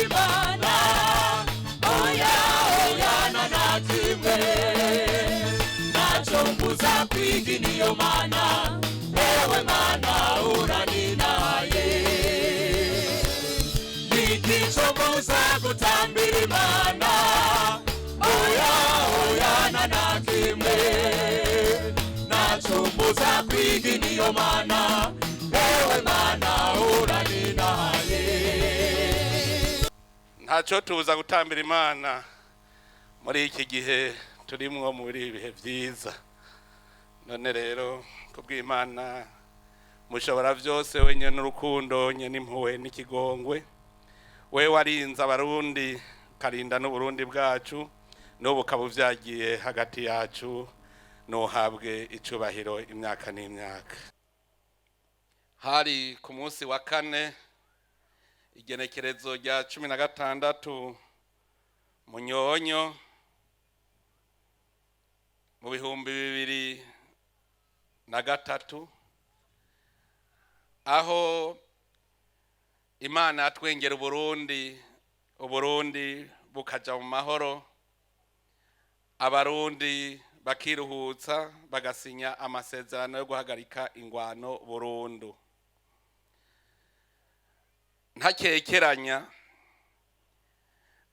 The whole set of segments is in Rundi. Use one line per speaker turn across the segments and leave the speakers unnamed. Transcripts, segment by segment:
Imana. Oya, oya, na na kimwe ntacyo mbuza kwiga niyo Mana. Ewe Mana, uraninaye. Niki mbuza gutambira Imana? Oya, oya, na na kimwe ntacyo mbuza kwiga niyo Mana. Ewe Mana, uraninaye.
Ntacyo tuza gutambira Imana muri iki gihe turimwo, muri ibi bihe byiza. None rero, kubw'Imana mushobora byose, wenyine n'urukundo nyine, impuhwe n'ikigongwe, we warinze Abarundi, ukarinda n'Uburundi bwacu, n'ubu ukaba uvyagiye hagati yacu, nuhabwe icubahiro imyaka n'imyaka. Hari ku munsi wa kane, igenekerezo rya 16 Munyonyo mu 2003, aho Imana yatwengera Uburundi, Uburundi bukaja mu mahoro, Abarundi bakiruhutsa, bagasinya amasezerano yo guhagarika ingwano burundu. Ntakekeranya,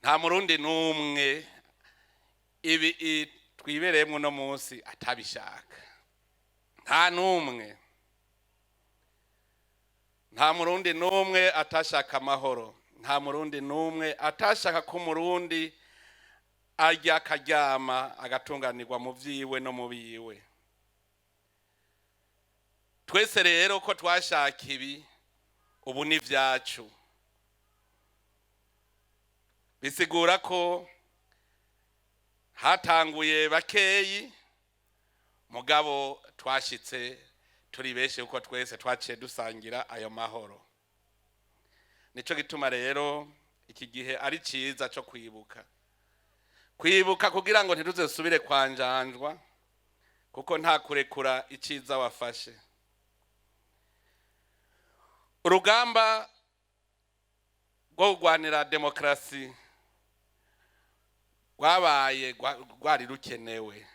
nta Murundi n'umwe ibi twibereyemo uno munsi atabishaka. Nta n'umwe, nta Murundi n'umwe atashaka amahoro. Nta Murundi n'umwe atashaka ko Umurundi arya, akaryama, agatunganirwa mu vyiwe no mu biwe. Twese rero ko twashaka ibi, ubu ni vyacu. Bisigura ko hatanguye bakeyi, mugabo twashitse turi benshi, kuko twese twaciye dusangira ayo mahoro. Nico gituma rero iki gihe ari ciza co kwibuka, kwibuka kugira ngo ntituzesubire kwanjanjwa, kuko nta kurekura iciza wafashe. Urugamba rwo kurwanira demokarasi rwabaye rwari rukenewe.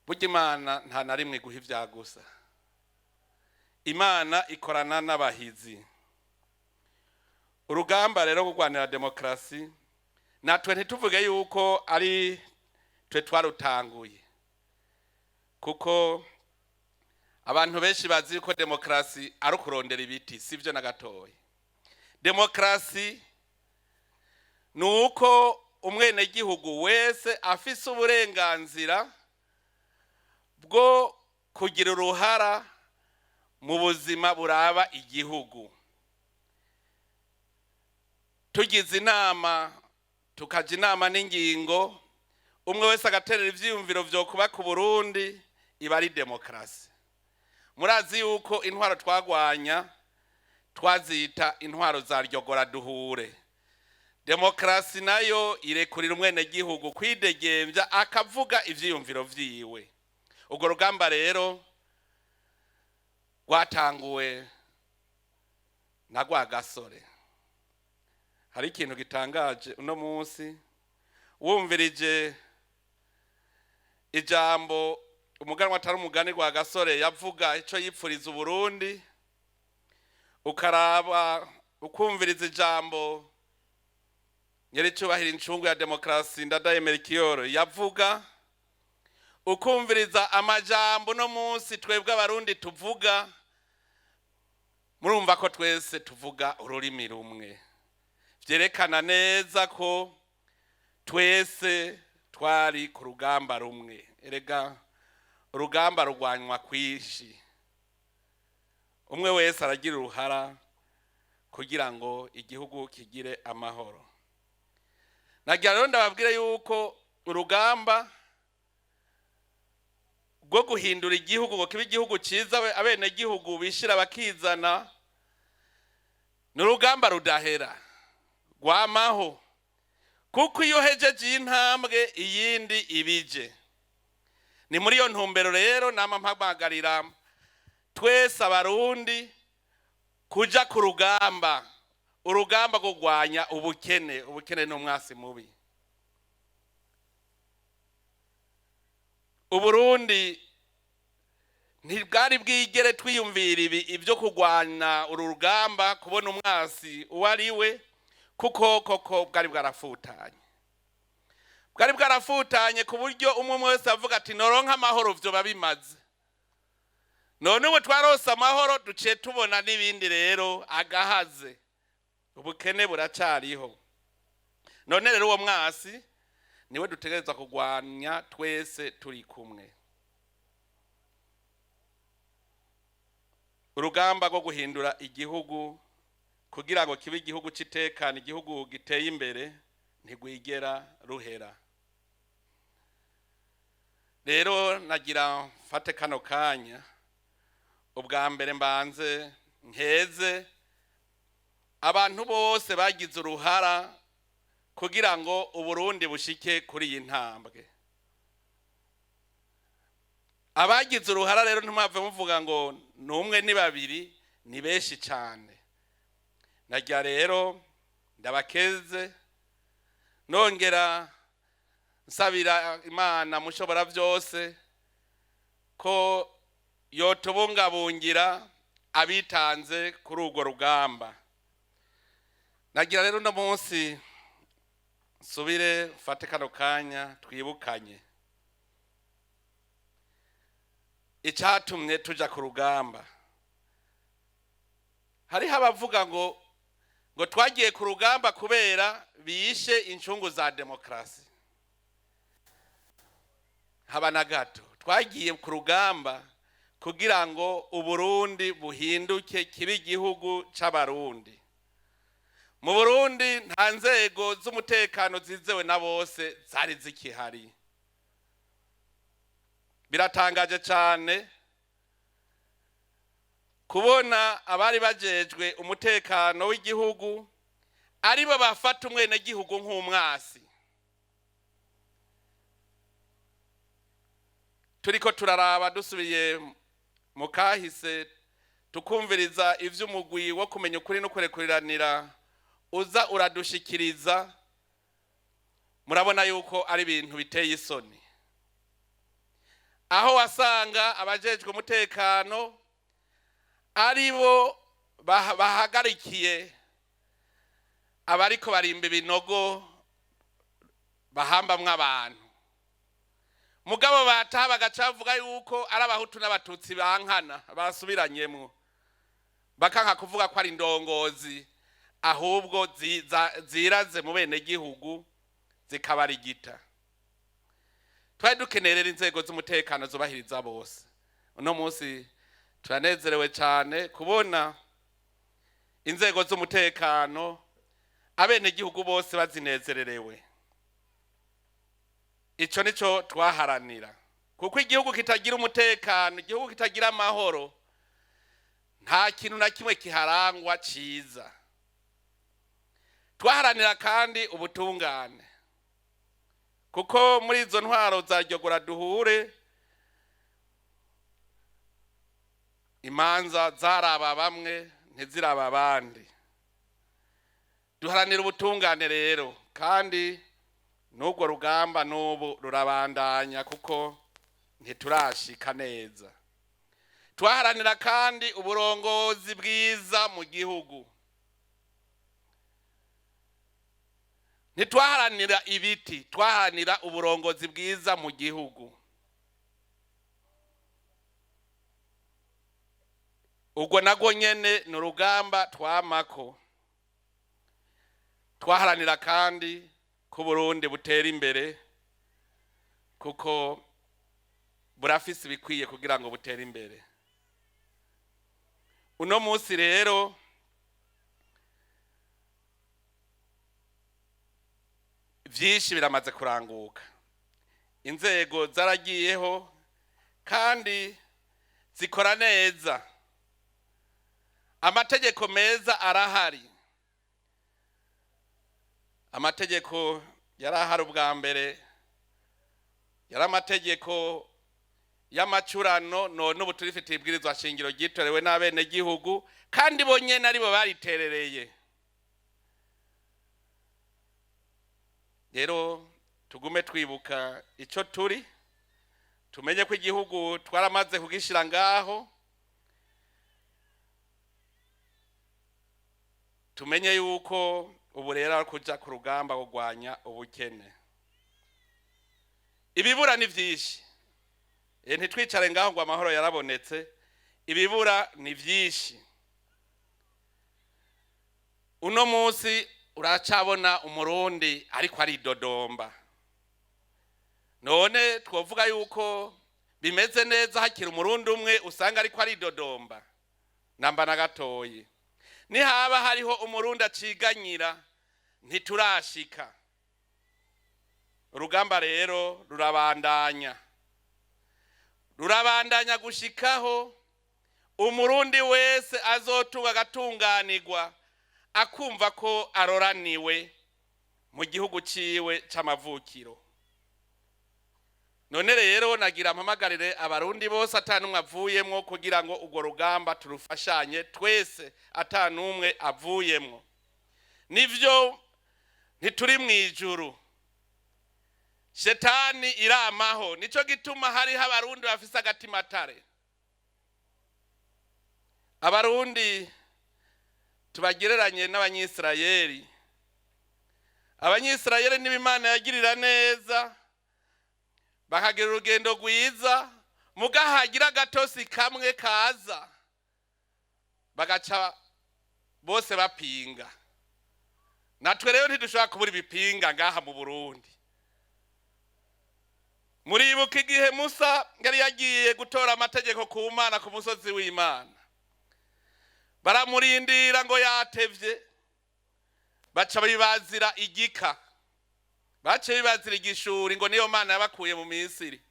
Burya Imana nta na rimwe guha ibyagusa. Imana ikorana n'abahizi. Urugamba rero rwo kurwanira demokarasi, natwe ntituvuge yuko ari twe twarutanguye, kuko abantu benshi bazi yuko demokarasi ari ukurondera ibiti. Sibyo na gatoya. Demokarasi ni uko umwenegihugu wese afise uburenganzira bwo kugira uruhara mu buzima buraba igihugu. Tugize inama, tukaja inama n'ingingo, umwe wese agaterera ivyiyumviro vyo kuba ku Burundi, iba ari demokarasi. Murazi yuko intwaro twagwanya twazita intwaro za ryogora duhure. Demokarasi nayo irekurira umwenegihugu kwidegembya, akavuga ivyiyumviro vyiwe. Urwo rugamba rero rwatanguwe na Rwagasore. Hari ikintu gitangaje uno munsi: wumvirije ijambo umuganwa atari umugani Rwagasore yavuga, ico yipfuriza Uburundi, ukaraba, ukumviriza ijambo nyiricubahiro incungu ya demokarasi Ndadaye Melchior yavuga, ukumviriza amajambo no munsi twebwe Abarundi tuvuga, murumva ko twese tuvuga ururimi rumwe. Vyerekana neza ko twese twari ku rugamba rumwe. Erega urugamba rurwanywa kwishi, umwe wese aragira uruhara kugira ngo igihugu kigire amahoro. Nagira rero ndababwire yuko urugamba rwo guhindura igihugu ngo kibe igihugu cyiza, abenegihugu bishira bakizana, ni urugamba rudahera, rwamaho, kuko iyo uhejeje iyi ntambwe, iyindi ibije. Ni muri iyo ntumbero rero nama mpamagarira twese Abarundi kuja ku rugamba. Urugamba rwo kurwanya ubukene. Ubukene ni umwasi mubi. Uburundi ntibwari bwigere twiyumvira ibi ibyo kurwanya uru rugamba, kubona umwasi uwo ari we, kuko koko bwari bwarafutanye, bwari bwarafutanye ku buryo umwe umwe wese avuga ati: "Noronka amahoro vyoba bimaze." None ubu twarose amahoro, duciye tubona n'ibindi rero agahaze, ubukene buracariho. None rero uwo mwasi niwe dutegerezwa kurwanya twese turi kumwe. Urugamba rwo guhindura igihugu kugira ngo kibe igihugu c'itekano, igihugu giteye imbere, ntigwigera ruhera. Rero nagira mfate kano kanya, ubwa mbere mbanze nkeze abantu bose bagize uruhara kugira ngo Uburundi bushike kuri iyi ntambwe. Abagize uruhara rero, ntimwave muvuga ngo ni umwe, ni babiri, ni benshi cyane. Najya rero ndabakeze, nongera nsabira Imana mushobora byose ko yotubungabungira abitanze kuri urwo rugamba. Nagira rero uno munsi nsubire mfate kano kanya twibukanye icyatumye tuja ku rugamba. Hariho abavuga ngo twagiye ku rugamba kubera bishe incungu za demokarasi. Haba na gato. Twagiye ku rugamba kugira ngo Uburundi buhinduke kibe igihugu c'Abarundi. Mu Burundi nta nzego z'umutekano zizewe na bose zari zikihari. Biratangaje cyane kubona abari bajejwe umutekano w'igihugu aribo bafata umwenegihugu nk'umwasi. Turiko turaraba, dusubiye mu kahise, tukumviriza ivy'umugwi wo kumenya ukuri no kurekuriranira uza uradushikiriza, murabona yuko ari ibintu biteye isoni, aho wasanga abajejwe umutekano aribo bahagarikiye abariko barimba ibinogo bahambamwo abantu, mugabo bataha bagaca bavuga yuko ari Abahutu n'Abatutsi bankana basubiranyemwo, bakanka kuvuga ko ari indongozi ahubwo ziraze mu bene gihugu zikabarigita. Twari dukeneye rero inzego z'umutekano zubahiriza bose. Uno munsi turanezerewe cyane kubona inzego z'umutekano abenegihugu bose bazinezererewe. Ico nico twaharanira, kuko igihugu kitagira umutekano, igihugu kitagira amahoro, nta kintu na kimwe kiharangwa ciza. Twaharanira kandi ubutungane, kuko muri izo ntwaro za ryogora duhure imanza zaraba bamwe ntiziraba abandi. Duharanira ubutungane rero, kandi n'urwo rugamba n'ubu rurabandanya kuko ntiturashika neza. Twaharanira kandi uburongozi bwiza mu gihugu. Ntitwaharanira ibiti, twaharanira uburongozi bwiza mu gihugu. Ubwo nagwo nyene ni urugamba twamako. Twaharanira kandi ko Burundi butera imbere, kuko burafise ibikwiye kugira ngo butere imbere. Uno munsi rero vyinshi biramaze kuranguka, inzego zaragiyeho kandi zikora neza, amategeko meza arahari. Amategeko yarahari ubwa mbere yari amategeko y'amacurano, none ubu turifitiye ibwirizwa shingiro ryitorewe n'abenegihugu, kandi bo nyene aribo bariterereye. Rero tugume twibuka icyo turi, tumenye ko igihugu twaramaze kugishyira ngaho, tumenye yuko ubu rero ari kuja ku rugamba kurwanya ubukene. Ibibura ni byinshi, ntitwicare ngaho ngo amahoro yarabonetse. Ibibura ni byinshi. Uno munsi uracabona Umurundi ariko aridodomba. None twovuga yuko bimeze neza hakiri Umurundi umwe usanga ariko aridodomba? Namba na gatoyi. Nihaba hariho Umurundi aciganyira, ntiturashika. Urugamba rero rurabandanya, rurabandanya gushikaho Umurundi wese azotunga agatunganirwa, akumva ko aroraniwe mu gihugu ciwe c'amavukiro. None rero nagira mpamagarire Abarundi bose atanumwe avuyemwo, kugira ngo urwo rugamba turufashanye twese atanumwe avuyemwo. Nivyo, ntituri mw'ijuru, shetani iramaho. Nico gituma hariho Abarundi bafise agatimatare. Abarundi tubagereranye n'Abanyisirayeli. Abanyisirayeli niba Imana yagirira neza bakagira urugendo rwiza, mugahagira agatosi kamwe kaza bagaca bose bapinga. Natwe rero ntidushobora kubura ibipinga ngaha mu Burundi. Muribuka igihe Musa yari yagiye gutora amategeko ku Mana ku musozi w'Imana, baramurindira ngo yatevye, baca bibazira igika, baca bibazira igishuri ngo niyo Mana yabakuye mu Misiri.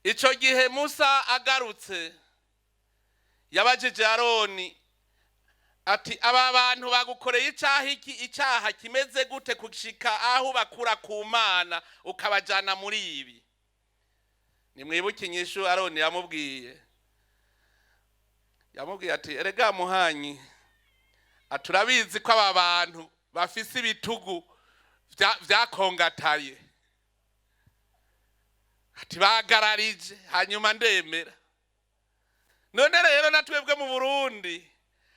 Ico gihe Musa agarutse yabajije Aroni ati: "Aba bantu bagukoreye icaha iki? Icaha kimeze gute kushika aho bakura ku Mana ukabajana muri ibi?" Nimwibuke inyishu Aroni yamubwiye. Yamubwiye ati: "Erega muhanyi, aturabizi ko aba bantu bafise ibitugu vyakongataye, ati bagararije, hanyuma ndemera." None rero natwebwe mu Burundi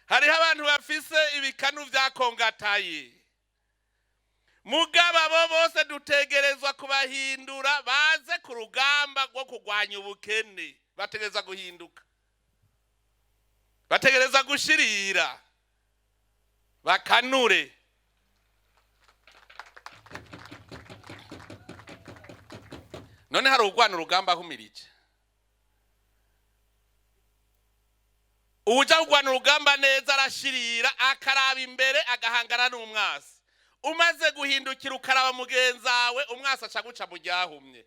hariho abantu bafise ibikanu vyakongataye, mugabo abo bose dutegerezwa kubahindura baze ku rugamba rwo kurwanya ubukene. Bategerezwa guhinduka, bategereza gushirira, bakanure. None hari urwana urugamba ahumirije? Uwuja kurwana urugamba neza arashirira, akaraba imbere, agahangana n'umwasi. Umaze guhindukira ukaraba mugenzawe, umwasi aca guca mu ryahumye.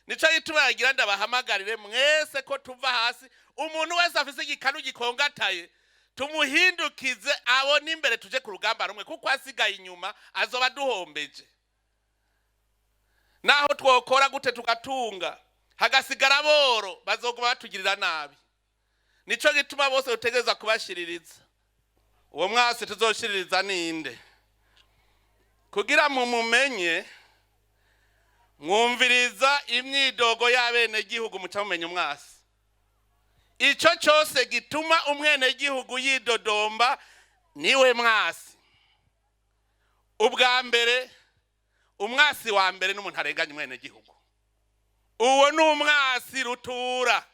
Nico gituma yagira ndabahamagarire mwese ko tuva hasi, umuntu wese afise igikanu gikongataye tumuhindukize abone imbere, tuje ku rugamba rumwe, kuko asigaye inyuma azoba duhombeje. Naho twokora gute tugatunga hagasigara boro, bazoguma batugirira nabi. Nico gituma bose dutegereza kubashiririza. Uwo mwasi tuzoshiririza ninde? Kugira mumumenye, mwumviriza imyidogo y'abenegihugu, muca mumenya umwasi. Ico cose gituma umwenegihugu yidodomba niwe mwasi. Ubwa mbere, umwasi wa mbere n'umuntu arenganya umwenegihugu, uwo ni umwasi rutura.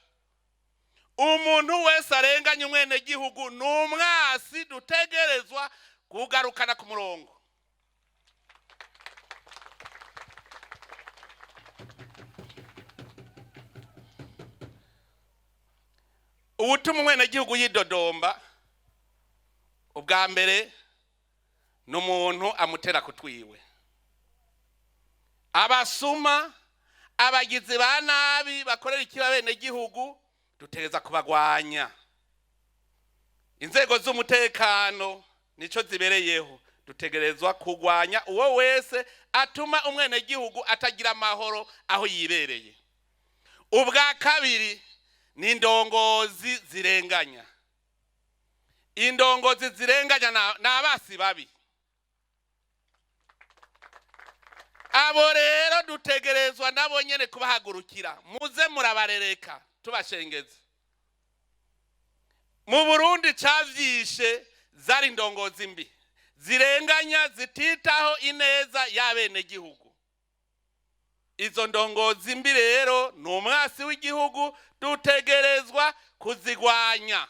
Umuntu wese arenganya umwenegihugu ni umwasi dutegerezwa kugarukana ku murongo. Uwutuma umwenegihugu yidodomba ubwa mbere ni umuntu amutera kutwiwe. Abasuma, abagizi ba nabi bakorera ikibi abenegihugu, dutegereza kubagwanya. Inzego z'umutekano nico zibereyeho. Dutegerezwa kurwanya uwo wese atuma umwenegihugu atagira amahoro aho yibereye. Ubwa kabiri ni indongozi zirenganya. Indongozi zirenganya ni abasi babi. Abo rero dutegerezwa nabo nyene kubahagurukira, muze murabarereka tubashengeze. Mu Burundi cavyishe zari indongozi mbi zirenganya, zititaho ineza y'abenegihugu. Izo ndongozi mbi rero ni umwasi w'igihugu, dutegerezwa kuzigwanya.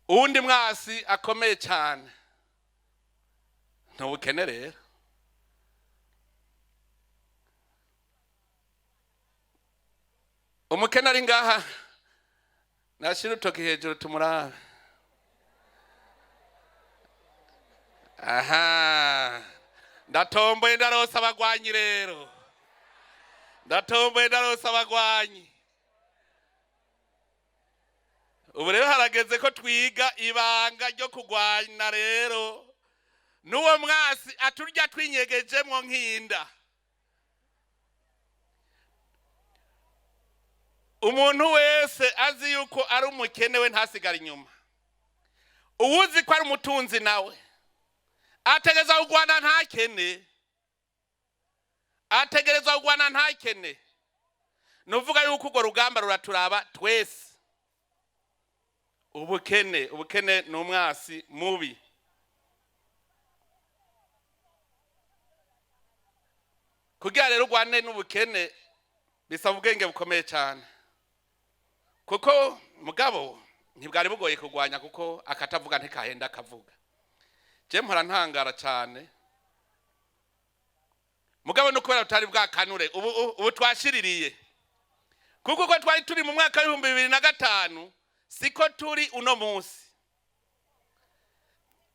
Uwundi mwasi akomeye cyane ni ubukene rero. Umukene ari ngaha nashyira urutoki hejuru tumurabe. Aha, ndatomboye ndaronsa abagwanyi rero, ndatomboye ndaronsa abagwanyi. Ubu rero harageze ko twiga ibanga ryo kugwana rero n'uwo mwasi aturya twinyegejemwo nk'inda. Umuntu wese azi yuko ari umukene we ntasigara inyuma. Uwuzi ko ari umutunzi nawe ategerezwa kugwana ntakene, ategerezwa kugwana ntakene. Nuvuga yuko urwo rugamba ruraturaba twese. Ubukene, ubukene ni umwasi mubi. Kugira rero urwane n'ubukene bisaba ubwenge bukomeye cyane, kuko mugabo ntibwari bugoye kurwanya, kuko akatavuga ntikahenda akavuga. Je mpora ntangara cyane mugabo, no kubera tutari bwakanure ubu twashiririye, kuko uko twari turi mu mwaka w'ibihumbi bibiri na gatanu siko turi uno munsi.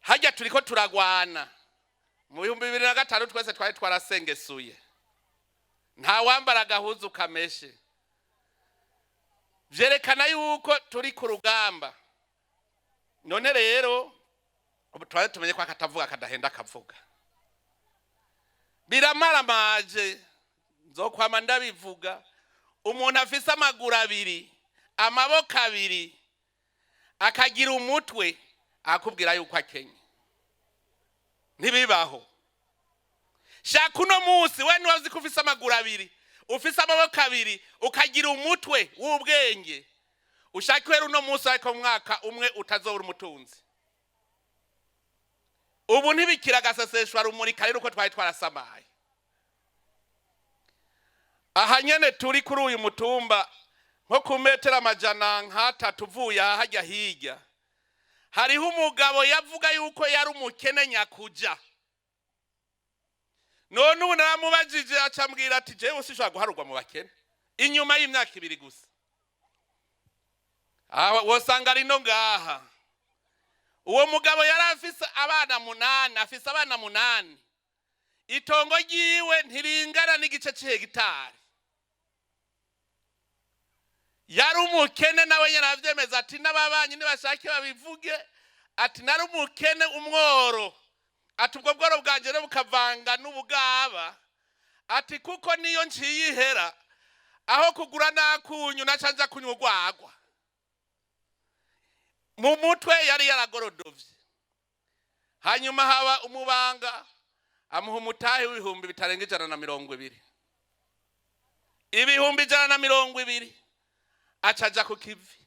Hajya turiko turagwana. Mu 2005 twese twari twarasengesuye, nta wambara agahuzu kameshe. Vyerekana yuko turi ku rugamba. None rero ubu twari tumenye ko akatavuga kadahenda akavuga. Biramaramaje, nzokwama ndabivuga. Umuntu afise amaguru abiri, amaboko abiri, akagira umutwe, akubwira yuko akenye. Ntibibaho. Shaka uno munsi we niba uzi ko ufise amaguru abiri, ufise amaboko abiri, ukagira umutwe w'ubwenge, ushaka rero uno munsi ariko mu mwaka umwe utazobura umutunzi. Ubu ntibikira agaseseshwa rumuri kare uko twari twarasamaye. Aha nyene turi kuri uyu mutumba nko ku metero 300 uvuye aha hajya hirya, hariho umugabo yavuga yuko yari umukene nyakuja. None ubu naramubajije acambwira ati jewe sinshobora guharurwa mu bakene, inyuma y'imyaka 2 gusa. Aha wosanga ari no ngaha. Uwo mugabo yari afise abana 8, afise abana 8. Itongo ryiwe ntiringana n'igice c'hegitari. Yari umukene nawe nyene aravyemeza ati n'ababanyi nibashake babivuge, ati nari umukene umworo, ati ubwo bworo bwanje rero bukavanga n'ubugaba, ati kuko niyo nciye ihera aho kugura nakunyu naca nja kunywa urwagwa. Mu mutwe yari yaragorodovye. Hanyuma haba umubanga amuha umutahe w'ibihumbi bitarenga 120. Ibihumbi 120 acaja ku kivi.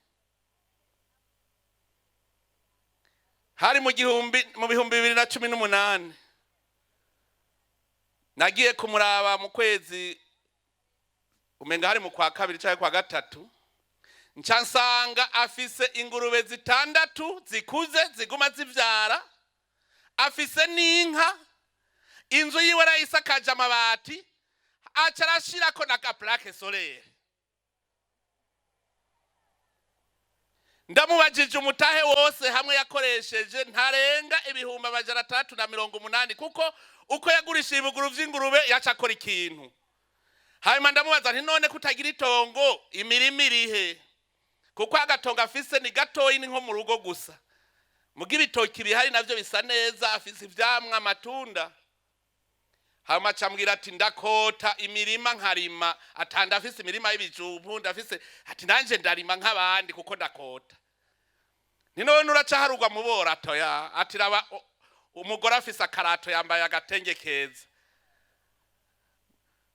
Hari mu 2018 nagiye kumuraba mu kwezi umenga hari mu kwa kabiri cyangwa kwa gatatu, nca nsanga afise ingurube 6 zikuze ziguma zivyara, afise n'inka, inzu yiwe arayisakaje amabati, aca arashirako na ka plaque solaire. Ndamubajije umutahe wose hamwe yakoresheje ntarenga 680,000, kuko uko yagurisha ibuguru vy'ingurube yaca akora ikintu. Hanyuma ndamubaza nti none kutagira itongo imirima irihe? Kuko agatongo afise ni gatoyi, ni nko mu rugo gusa, muga ibitoki bihari navyo bisa neza, afise ivyamwa, amatunda. Hanyuma acambwira ati ndakota imirima nkarima, ati ndafise imirima y'ibijumbu, ndafise, ati nanje ndarima nk'abandi kuko ndakota. Ni none uracaharugwa mu borato ya atiraba umugore afise akarato yambaye agatenge keza.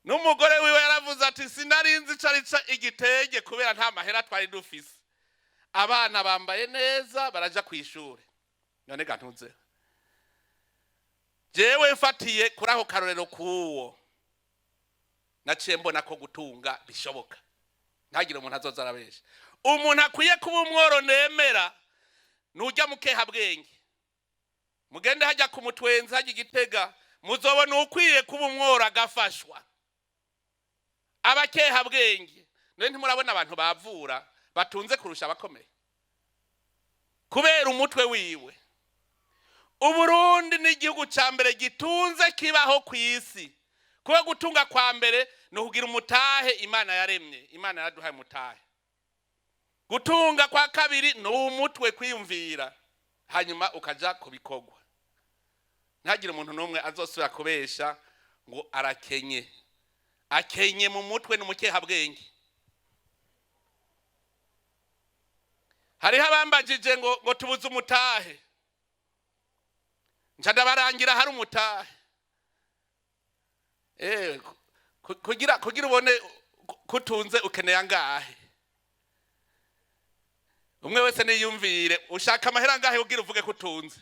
N'umugore wiwe yaravuze ati sinarinzi ico arico igitenge kubera nta mahera twari dufise. Abana bambaye neza baraja kw'ishure. None ga ntuze jewe mfatiye kuri ako karorero k'uwo naciye mbona ko gutunga bishoboka, ntagire umuntu azoza arabesha. Umuntu akwiye kuba umworo nemera nujya mukeha bwenge, mugende hajya ku mutwenzi hajya igitega, muzobona ukwiye kuba umworo agafashwa. Abakeha bwenge none ntimurabona abantu bavura batunze kurusha abakomeye kubera umutwe wiwe. Uburundi ni igihugu ca mbere gitunze kibaho ku isi. Kuba gutunga kwa mbere ni ukugira umutahe Imana yaremye, Imana yaraduhaye umutahe. Gutunga kwa kabiri ni umutwe kwiyumvira, hanyuma ukaja ku bikorwa. Ntagire umuntu n'umwe azosubira kubesha ngo arakenye. Akenye mu mutwe ni umukehabwenge. Hariho abambajije ngo tubuze umutahe, nca ndabarangira hari umutahe. Kugira ubone kutunze ukeneye angahe. Umwe wese niyumvire ushaka amahera angahe kugira uvuge kutunze,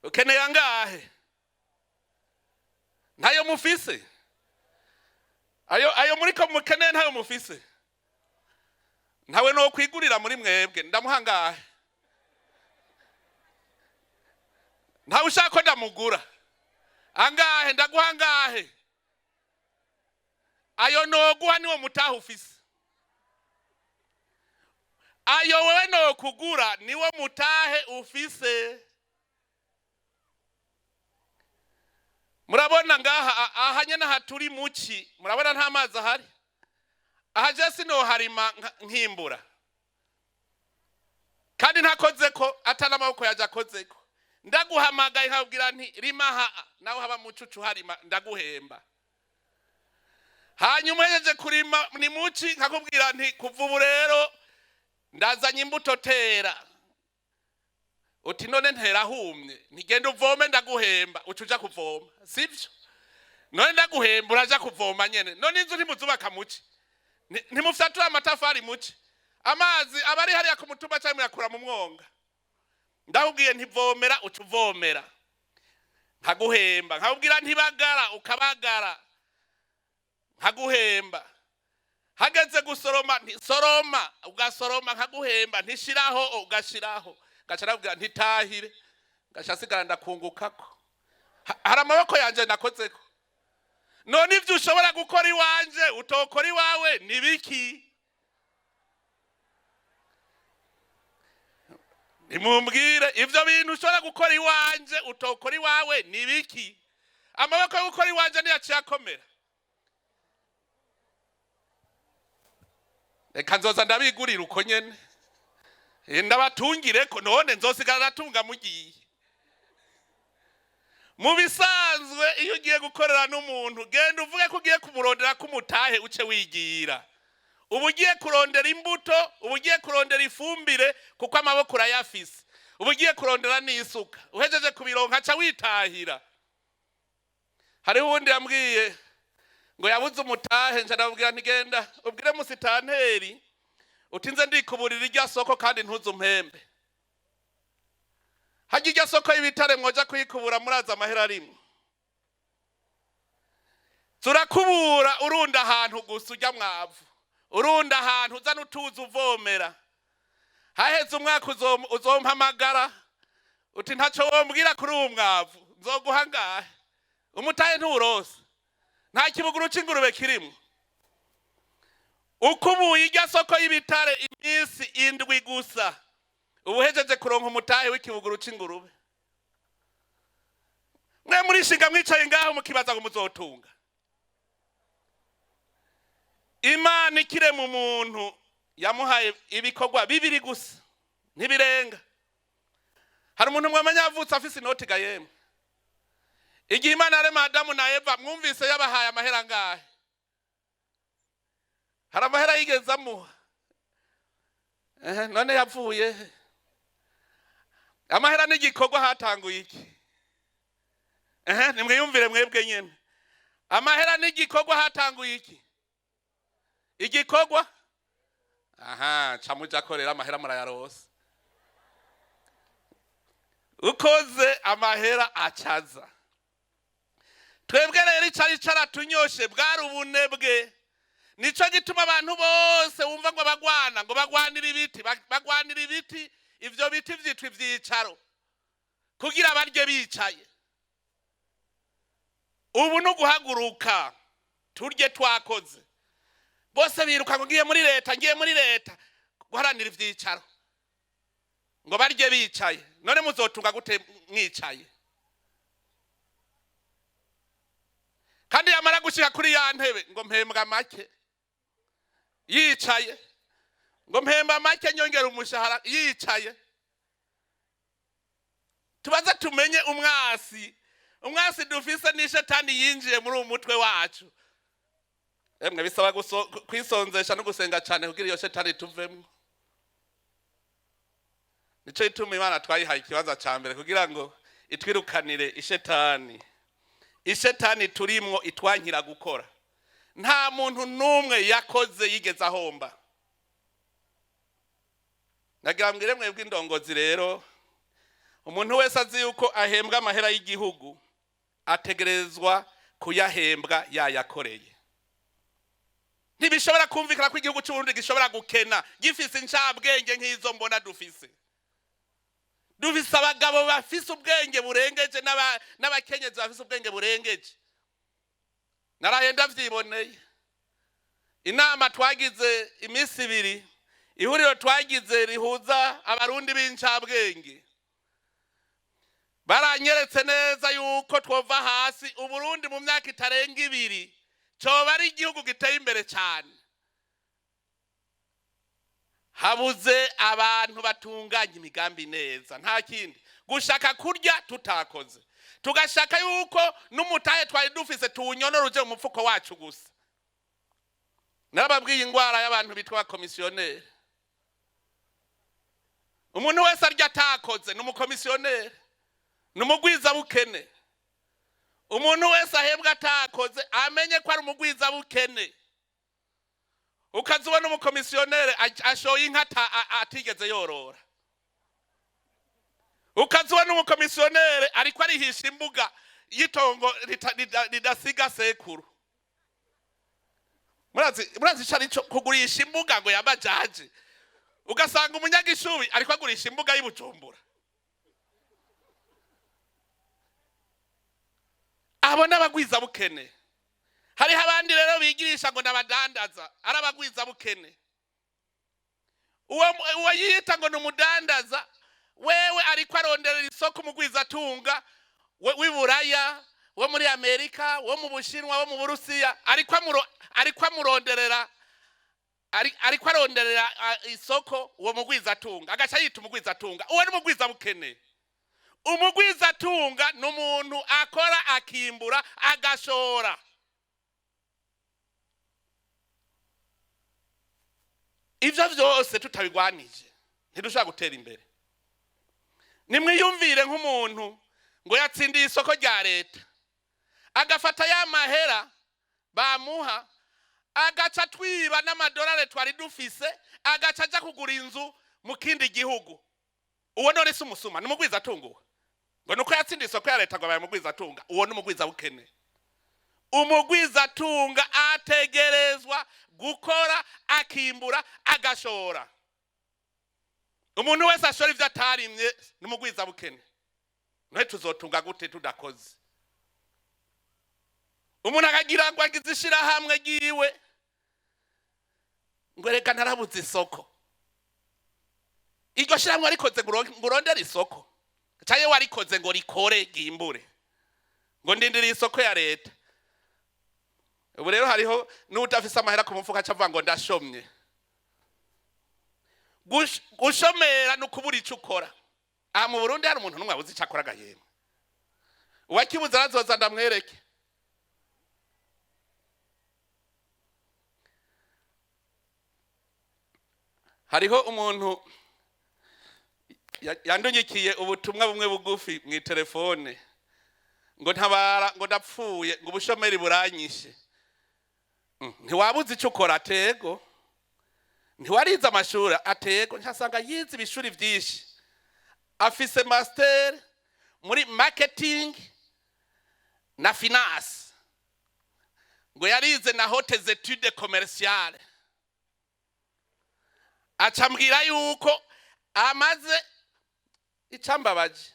ukeneye angahe? Ntayo mufise. Ayo muriko mukeneye ntayo mufise. Ntawe no kwigurira muri mwebwe ndamuha angahe? Ntawe ushaka ko ndamugura angahe? Ndaguha angahe? Ayo noguha niwo mutaha ufise. Ayo wewe nokugura niwo mutahe ufise. Murabona ngaha aha nyene haturi muki, murabona nta mazi ahari. Aha je sinoharima nkimbura, kandi ntakozeko atana amaboko yaje akozeko. Ndaguhamagaye nkabwira nti rima ha, nawe haba mucucu harima ndaguhemba. Hanyuma uhejeje kurima ni muki nkakubwira nti kuva ubu rero ndazanye imbuto tera. Uti none ntera humye, ntigenda uvome ndaguhemba, uca uja kuvoma, sivyo? None ndaguhemba uraja kuvoma nyene. None inzu ntimuzubaka muki, ntimufyatura amatafari muki, amazi aba ari hariya ku mutumba canke muyakura mu mwonga. Ndakubwiye ntivomera uca uvomera, nkaguhemba. Nkakubwira ntibagara ukabagara, nkaguhemba. Hageze gusoroma ntisoroma ugasoroma, nkaguhemba. Ntishiraho ugashiraho, ngaca ndakubwira ntitahire, ngaca nsigara ndakungukako. Hari amaboko yanje nakozeko. None ivyo ushobora gukora iwanje utokora iwawe ni biki? Nimumbwire ivyo bintu ushobora gukora iwanje utokora iwawe ni biki? Amaboko yo gukora iwanje niyaciye akomera. Reka nzoza ndabigurira uko nyene, ndabatungireko. None nzosigara ndatunga mugiye. Mu bisanzwe iyo ugiye gukorera n'umuntu, genda uvuge ko ugiye kumurondera kumutahe uce wigira. Ubu ugiye kurondera imbuto, ubu ugiye kurondera ifumbire kuko amaboko urayafise, ubu ugiye kurondera n'isuka, uhejeje kubironka aca witahira. Hariho uwundi yambwiye ngo yabuze umutahe, nca ndamubwira nti genda ubwire musitanteri utinze ndikuburira irya soko kandi ntuze umpembe. Hajya irya soko y'ibitare mwoja kuyikubura muraza amahera arimwo. Turakubura urunda ahantu gusa ujya mwavu, urunda ahantu uza n'utuzi uvomera. Haheze umwaka uzompamagara uti ntaco wombwira kuri uwo mwavu, nzoguha ngahe? Umutahe nturose, nta kibuguru c'ingurube kirimwo. Ukubuye irya soko y'ibitare iminsi indwi gusa, ubuhejeje kuronka umutahe w'ikibuguru c'ingurube. Mwe murishinga mwicaye ngaho mukibaza ngo muzotunga. Imana ikirema umuntu yamuhaye ibikorwa bibiri gusa, ntibirenga. Hari umuntu mwamenya yavutse afise inoti ga yemwe. Igihe Imana yarema Adamu na Eva mwumvise yabahaye amahera angahe? Hari amahera yigeze amuha? Ehe, none yavuye he? Amahera n'igikorwa hatanguye iki? Ehe, nimwiyumvire mwebwe nyene. Amahera n'igikorwa hatanguye iki? Igikorwa. Aha, ca muja korera amahera murayarose. Ukoze amahera acaza. Twebwe rero icari caratunyoshe bwari ubunebwe. Nico gituma abantu bose wumva ngo bagwana, ngo bagwanira ibiti, bagwanira ibiti, ivyo biti vyitwa ivyicaro kugira barye bicaye. Ubu no guhaguruka turye twakoze. Bose biruka ngo ngiye muri leta, ngiye muri leta guharanira ivyicaro ngo barye bicaye. None muzotunga gute mwicaye? Kandi yamara gushika kuri ya ntebe ngo mpembwa make yicaye, ngo mpemba make nyongera umushahara yicaye. Tubaze tumenye umwasi, umwasi dufise ni shetani yinjiye muri uyu mutwe wacu. Emwe bisaba kwisonzesha no gusenga cyane kugira iyo shetani tuvemwo. Nico ituma Imana twayihaye ikibanza ca mbere kugira ngo itwirukanire ishetani. Ishetani turimwo itwankira gukora. Nta muntu n'umwe yakoze yigeze ahomba. Nagira mbwire mwebwe indongozi rero, umuntu wese azi yuko ahembwa amahera y'igihugu ategerezwa kuyahembwa yayakoreye. Ntibishobora kumvikana ko igihugu cy'u Burundi gishobora gukena gifise incabwenge nk'izo mbona dufise. Dufise abagabo bafise ubwenge burengeje n'abakenyezi bafise ubwenge burengeje. Naraye ndavyiboneye. Inama twagize iminsi ibiri, ihuriro twagize rihuza abarundi b'incabwenge, baranyeretse neza yuko twova hasi Uburundi mu myaka itarenga ibiri coba ari igihugu giteye imbere cyane. Habuze abantu batunganya imigambi neza, nta kindi. Gushaka kurya tutakoze, tugashaka yuko n'umutahe twari dufise tuwunyonora uje mu mufuko wacu gusa. Narababwiye ingwara y'abantu bitwa abakomisiyoneri. Umuntu wese arya atakoze ni umukomisiyoneri, ni umugwizabukene. Umuntu wese ahembwa atakoze amenye ko ari umugwizabukene. Ukaza ubona umukomisiyoneri ashoye inka atigeze yorora. Ukaza ubona umukomisiyoneri ariko arihisha imbuga y'itongo ridasiga sekuru. Murazi ico arico kugurisha imbuga ngo yabajaje. Ugasanga umunyagishubi ariko agurisha imbuga y'Ibujumbura. Abo n'abagwiza bukene. Hariho abandi rero bigirisha ngo nabadandaza, ari abagwiza bukene. Uwo yita ngo numudandaza, wewe ariko aronderera isoko umugwiza atunga w'iburaya, wo muri Amerika, wo mu Bushinwa, wo mu Burusiya, ariko amuronderera, ariko aronderera isoko uwo mugwiza atunga, agaca yita umugwiza atunga. Uwo ni umugwiza bukene. Umugwiza atunga ni umuntu akora akimbura agashora. Ivyo vyose tutabigwanije ntidushobora gutera imbere. Nimwiyumvire nk'umuntu ngo yatsindiye isoko rya leta, agafata ya mahera bamuha, agaca twiba n'amadolari twari dufise, agaca aja kugura inzu mu kindi gihugu. Uwo none si umusuma, ni umugwiza atunguwe. Ngo nuko yatsindiye isoko ya leta ngo abaye umugwiza atunga. Uwo ni umugwiza bukene. Umugwiza atunga ategerezwa gukora akimbura agashora. Umuntu wese ashora ivyo atarimye ni umugwiza bukene. None tuzotunga gute tudakoze? Umuntu akagira ngo agize ishirahamwe ryiwe, ngo reka ntarabuze isoko. Iryo shirahamwe warikoze ngo urondere isoko, canke warikoze ngo rikore ryimbure, ngo ndindire isoko ya leta. Ubu rero hariho n'udafise amahera ku mufuka aca avuga ngo ndashomye. Gushomera ni ukubura ico ukora. Aha mu Burundi hari umuntu n'umwe abuze ico akora agahembwa. Uwakibuze arazoza ndamwereke. Hariho umuntu yandungikiye ubutumwa bumwe bugufi mu telefone, ngo ntabara, ngo ndapfuye, ngo ubushomeri buranyishe. Ntiwabuze icyo ukora? Atego. Ntiwarize amashuri? Atego. Nshasanga yize ibishuri byinshi, afise master muri marketing na finance, ngo yarize na hautes études commerciales. Acambwira yuko amaze, icambabaje,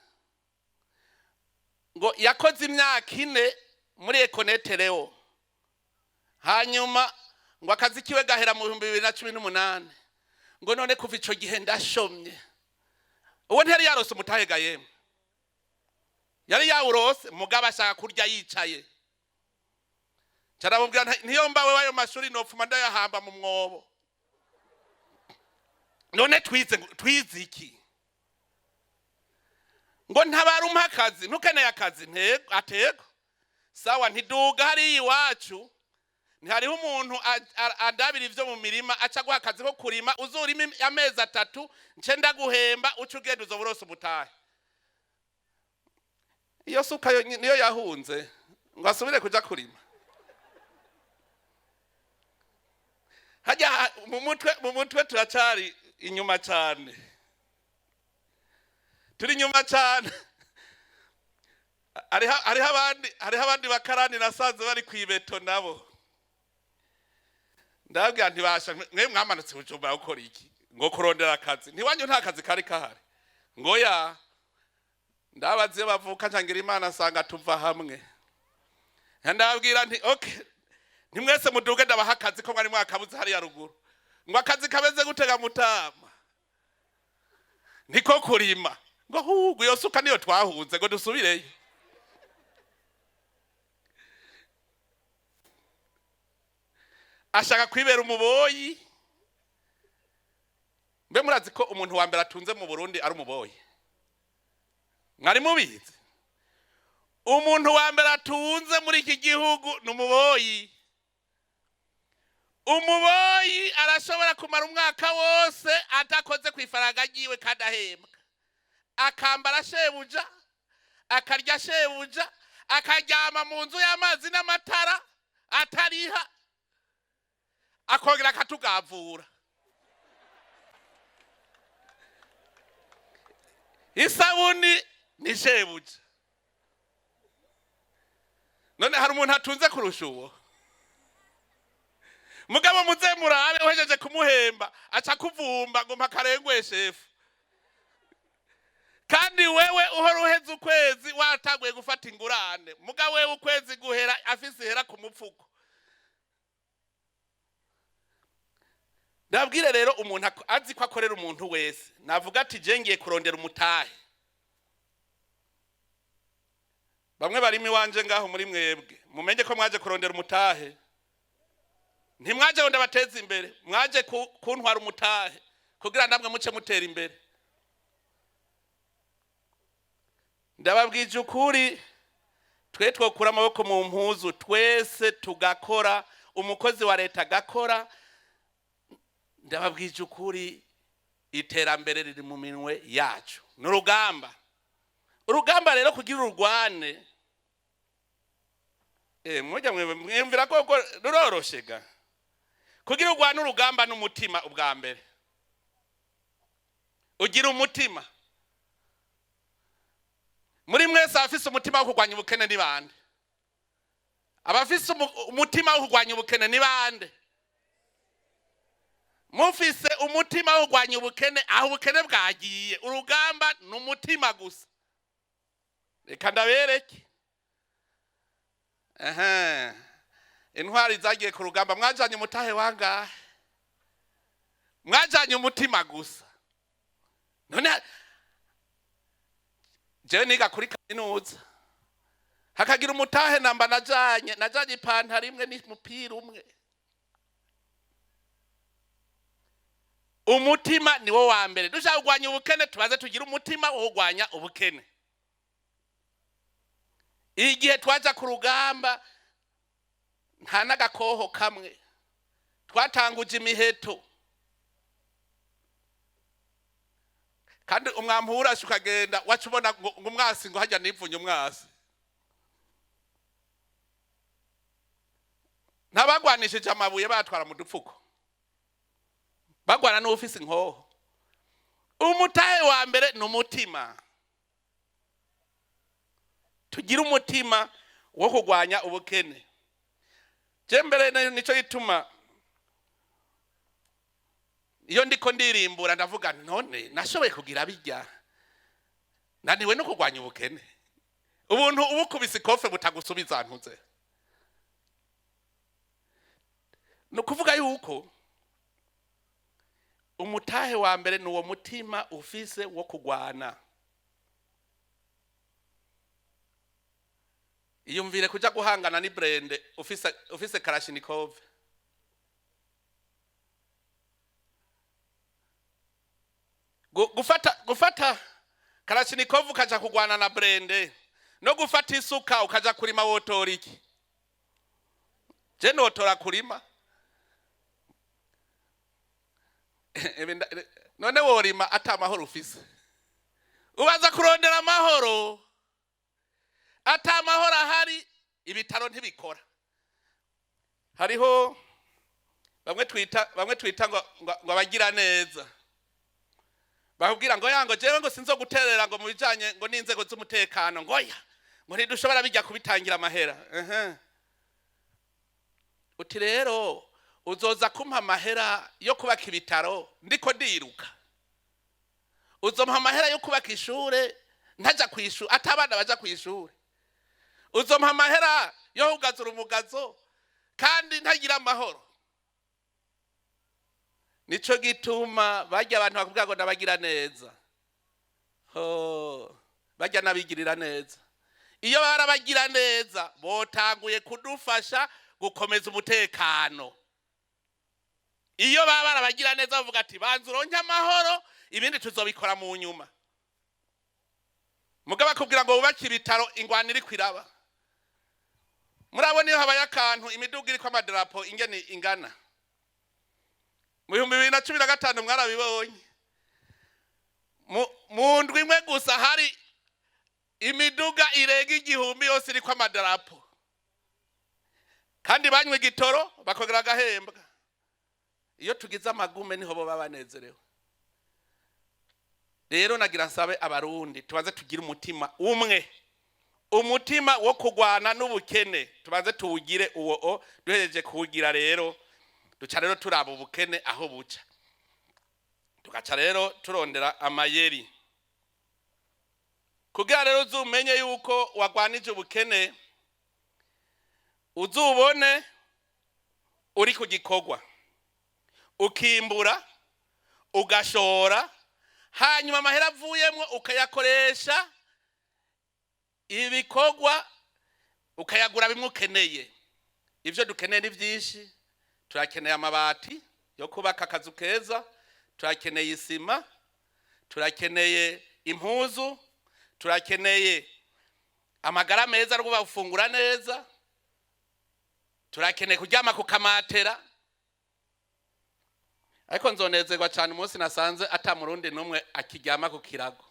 ngo yakoze imyaka 4 muri Econet Leo, hanyuma ngo akazi kiwe gahera mu 2018, ngo none kuva ico gihe ndashomye. Uwo ntiyari yarose umutahe ga yemwe, yari yawurose, mugabo ashaka kurya yicaye. Caramubwira ntiyo mbawe w'ayo mashuri nopfuma ndayahamba mu mwobo. None twize iki? Ngo ntabara, umpa akazi. Ntukeneye akazi? Ntego. Atego, sawa. Ntiduga hariya iwacu, ntihariho umuntu andabira ivyo mu mirima, aca guha akazi ko kurima, uzurima amezi 3, nce ndaguhemba, uca ugenda, uzoba urose umutahe. Iyo suka yo niyo yahunze ngo asubire kuja kurima. Hajya mu mutwe turacari inyuma cane, turi inyuma cane. Hariho abandi bakarani nasanze bari kw'ibeto, nabo ndababwira, ntibasha mwe mwamanutse Bujumbura gukora iki? Ngo kurondera akazi. Ntiwanyu nta kazi kari kahari? Ngo ya. Ndabaza iyo bavuka, ncangira Imana asanga tuva hamwe. Ndababwira nti okay, ntimwese muduge, ndabaha akazi ko mwari mwakabuze hariya ruguru. Ngo akazi kameze gutega mutama? Niko kurima. Ngo hugu, iyo suka niyo twahunze ngo dusubireyo. Ashaka kwibera umuboyi. Mbe murazi ko umuntu wa mbere atunze mu Burundi ari umuboyi? Mwari mubizi? Umuntu wa mbere atunze muri iki gihugu ni umuboyi. Umuboyi arashobora kumara umwaka wose adakoze ku ifaranga ryiwe kandi ahembwa, akambara shebuja, akarya shebuja, akaryama mu nzu y'amazi n'amatara atariha, akongera akatugavura. Isabuni ni shebuja. None hari umuntu atunze kurusha uwo? Mugabo muze murabe, uhejeje kumuhemba aca kuvumba ngo mpakarengwe shefu, kandi wewe uhora uheze ukwezi watanguye gufata ingurane. Mugabo wewe ukwezi guhera afise ihera ku mupfuko. Ndabwire rero, umuntu azi ko akorera umuntu wese, navuga ati je ngiye kurondera umutahe. Bamwe barimo iwanje ngaho muri mwebwe, mumenye ko mwaje kurondera umutahe. Ntimwaje ngo ndabateze imbere, mwaje kuntwara umutahe kugira namwe muce mutera imbere. Ndababwije ukuri, twe twokura amaboko mu mpuzu twese tugakora, umukozi wa leta agakora. Ndababwije ukuri, iterambere riri mu minwe yacu. Ni urugamba. Urugamba rero kugira urugwane, mujya mwumvira ko ruroroshe ga. Kugira urwane urugamba n'umutima ubwa mbere, ugira umutima. Muri mwese abafise umutima wo kurwanya ubukene ni bande? Abafise umutima wo kurwanya ubukene ni bande? Mufise umutima wo kurwanya ubukene, aho ubukene bwagiye. Urugamba ni umutima gusa. Reka ndabereke. Ehe, intwari zagiye ku rugamba, mwajanye umutahe wangahe? Mwajanye umutima gusa. None jewe niga kuri kaminuza, hakagira umutahe namba najanye ipantaro imwe n'umupira umwe. Umutima niwo wa mbere. Dushaka kurwanya ubukene, tubaze tugire umutima wo kurwanya ubukene. Igihe twaja ku rugamba nta n'agakoho kamwe, twatanguje imiheto. Kandi umwampi urashe ukagenda, waca ubona ngo umwasi, ngo hajya nipfunye umwasi. Ntabagwanishije amabuye, batwara mu dupfuko, bagwana n'ufise inkoho. Umutahe wa mbere ni umutima. Tugire umutima wo kurwanya ubukene. Je mbere nico gituma iyo ndiko ndirimbura ndavuga, none nashoboye kugira bijya, naniwe no kurwanya ubukene. Ubuntu ubukubise ikofe butagusubiza ntuze. Ni ukuvuga yuko umutahe wa mbere ni uwo mutima ufise wo kurwana. Iyumvire kuja guhangana ni brende ufise Kalashnikov. Gufata Kalashnikov ukaja kurwana na brende, no gufata isuka ukaja kurima, wotora iki? Je notora kurima. None worima ata amahoro ufise? Ubanza kurondera amahoro. Ata amahoro ahari, ibitaro ntibikora. Hariho bamwe twita ngo abagira neza, bakubwira ngo yango jewe ngo sinzo guterera ngo mu bijanye ngo n'inzego z'umutekano, ngo ya ngo ntidushobora bijya kubitangira amahera. Uti rero uzoza kumpa amahera yo kubaka ibitaro ndiko ndiruka, uzompa amahera yo kubaka ishure ntaja kwishure, atabana baja kwishure, uzompa amahera yo kugazura umugazo kandi ntagira amahoro. Nico gituma bajya abantu bakubwira ngo ndabagira neza, ho bajya nabigirira neza. Iyo barabagira neza botanguye kudufasha gukomeza umutekano. Iyo baba barabagira neza bavuga ati banza uronke amahoro, ibindi tuzobikora mu nyuma. Mugabo bakubwira ngo wubake ibitaro ingwano iri kwiraba. Murabona iyo habaye akantu, imiduga iriko amadarapo ingene ingana. Mu 2015 mwarabibonye, mu ndwi imwe gusa hari imiduga irenga 1000 yose iriko amadarapo, kandi banywa igitoro bakongera agahembwa. Iyo tugize amagume niho bo baba banezerewe. Rero nagira nsabe Abarundi tubanze tugire umutima umwe, umutima wo kurwana n'ubukene, tubanze tuwugire uwo. O duhereje kuwugira rero, duca rero turaba ubukene aho buca, tugaca rero turondera amayeri. Kugira rero uzumenye yuko wagwanije ubukene, uzubone uri ku gikorwa, ukimbura, ugashora, hanyuma amahera avuyemwo ukayakoresha ibikorwa, ukayagura bimwe ukeneye. Ivyo dukeneye ni vyinshi. Turakeneye amabati yo kubaka akazu keza, turakeneye isima, turakeneye impuzu, turakeneye amagara meza yo gufungura neza, turakeneye kuryama ku kamatera. Ariko nzonezerwa cyane umunsi nasanze ata murundi n'umwe akiryama ku kirago.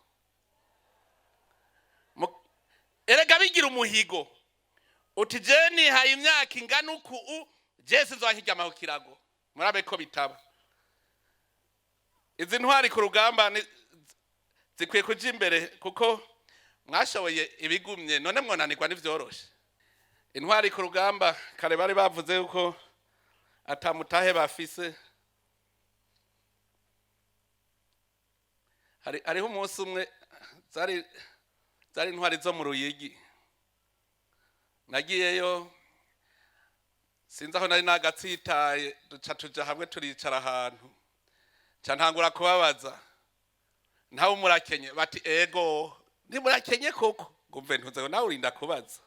Erega bigira umuhigo uti je nihaye imyaka ingana uku, je sinzoba nkiryama ku kirago. Murabe ko bitaba. Izi ntwari ku rugamba zikwiye kuja imbere, kuko mwashoboye ibigumye, none mwonanirwa n'ivyoroshe. Intwari ku rugamba kare bari bavuze yuko atamutahe bafise. Hariho umunsi umwe zari intwari zo mu Ruyigi, nagiyeyo sinzi aho nari nagatsitaye, duca tuja hamwe turicara ahantu, nca ntangura kubabaza, ntawe umurakenye? Bati ego. Ntimurakenye koko? Ngumve ntuze ngo nawe urinda kubaza.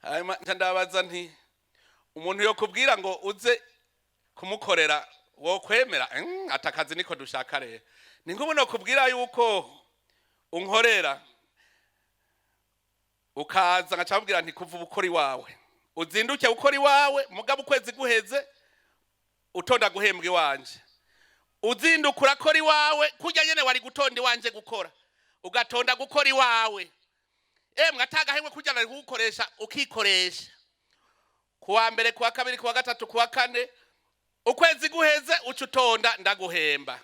Hanyuma nca ndabaza nti umuntu yo kubwira ngo uze kumukorera wokwemera? Ati akazi niko dushaka. Rero ni nk'ubu nokubwira yuko unkorera, ukaza, nkaca nkubwira nti kuva ubu ukora iwawe, uzinduke ukora iwawe, mugabo ukwezi guheze utonda guhembwa iwanje. Uzinduka urakora iwawe, kurya nyene wari gutonda iwanje gukora, ugatonda gukora iwawe. Emwe, atagahemwe kurya nari kugukoresha, ukikoresha kuwa mbere, kuwa kabiri, kuwa gatatu, kuwa kane. Ukwezi guheze uca utonda ndaguhemba,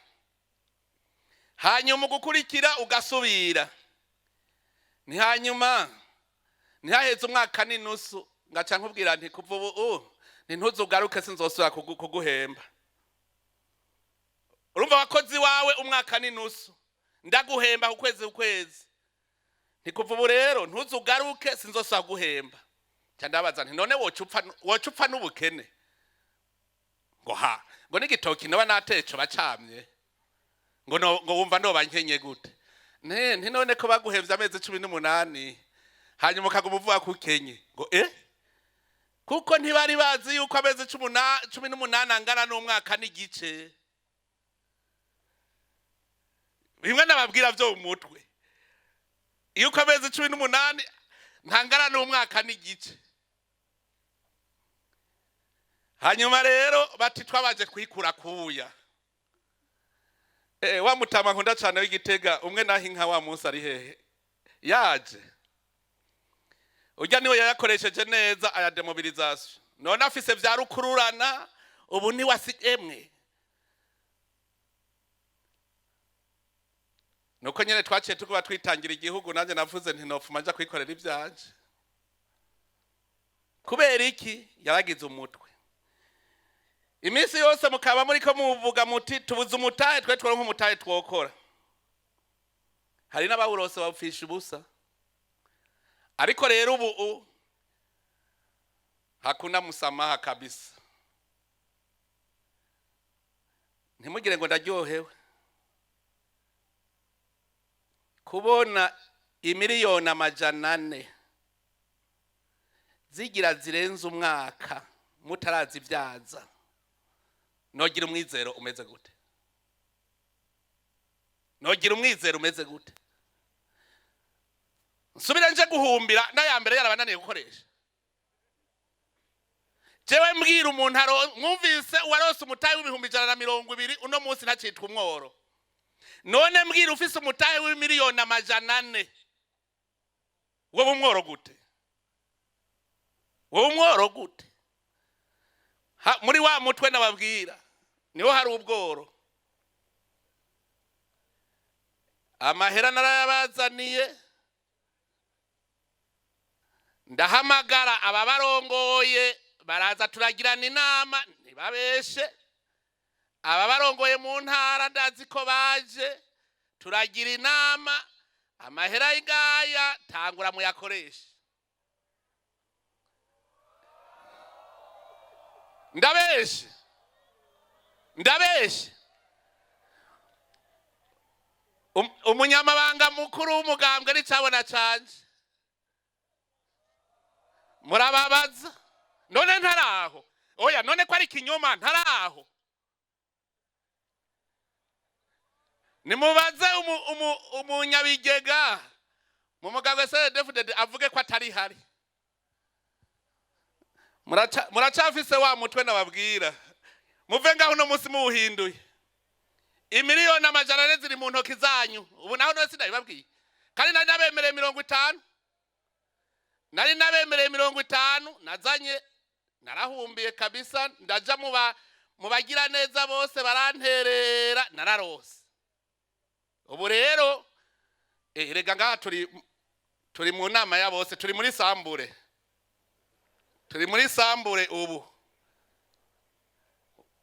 hanyuma ugukurikira ugasubira. Ni hanyuma ntihaheze umwaka n'inusu, ngaca nkubwira nti: "Kuva ubu ntuzugaruke, sinzosubira kuguhemba." Urumva, abakozi wawe umwaka n'inusu ndaguhemba ku kwezi ku kwezi. Ntikuva ubu rero ntuzugaruke, sinzosubira kuguhemba. Nca ndabaza nti: "None woca upfa n'ubukene?" Ngo ha, ngo n'igitoki noba natece bacamye, ngo no, ngo wumva noba nkenye gute? Ne nti: "None ko baguhevye amezi 18, hanyuma ukaguma uvuga ko ukenye?" Ngo kuko ntibari bazi yuko amezi 18 angana n'umwaka n'igice. Bimwe nababwira vyo mu mutwe, yuko amezi 18 ntangana n'umwaka n'igice. Hanyuma rero bati twabaje kwikura kuya. Wa mutama nkunda cane w'Igitega, umwe naho inka wa munsi ari hehe? Yaje urya niwe yayakoresheje neza aya démobilisation. None afise vya rukururana, ubu ni wasi. Emwe, nuko nyene twaciye tukuba twitangira igihugu. Nanjye navuze nti nopfuma nja kwikorera ivyanje. Kubera iki? Yaragize umutwe. Iminsi yose mukaba muriko muvuga muti tubuze umutahe, twe tworonka umutahe twokora. Hari n'abawurose bawupfisha ubusa. Ariko rero ubu hakuna musamaha kabisa. Ntimugire ngo ndaryohewe kubona imiliyoni 400 zigira zirenze umwaka mutarazibyaza. Nogira umwizero umeze gute? Nogira umwizero umeze gute? Nsubire nje guhumbira n'aya mbere yarabananiye gukoresha? Jewe mbwira umuntu mwumvise uwarose umutahe w'120,000, uno munsi ntacitwa umworo. None mbwira, ufise umutahe w'imiliyoni 400, wowe umworo gute? Wowe umworo gute? Muri wa mutwe nababwira niho hari ubworo. Amahera narayabazaniye, ndahamagara ababarongoye baraza, turagirana inama. Ntibabeshe, ababarongoye mu ntara ndazi ko baje, turagira inama. Amahera y'ingaya tangura muyakoreshe. Ndabeshe? Ndabeshe? Umunyamabanga mukuru w'umugambwe n'icabona canje murababaza. None ntaraho? Oya, none ko ari ikinyoma, ntaraho? Nimubaze umunyabigega mu mugambwe CNDD-FDD avuge ko atari hari. Muracafise wa mutwe nababwira. Muve ngaho uno munsi muwuhinduye. Imiliyoni 400 ziri mu ntoki zanyu ubu. Naho none sinabibabwiye? Kandi nari nabemereye 50, nari nabemereye 50. Nazanye, narahumbiye kabisa, ndaja mu bagira neza bose baranterera, nararose. Ubu rero rega ngaha turi mu nama ya bose, turi muri sambure, turi muri sambure.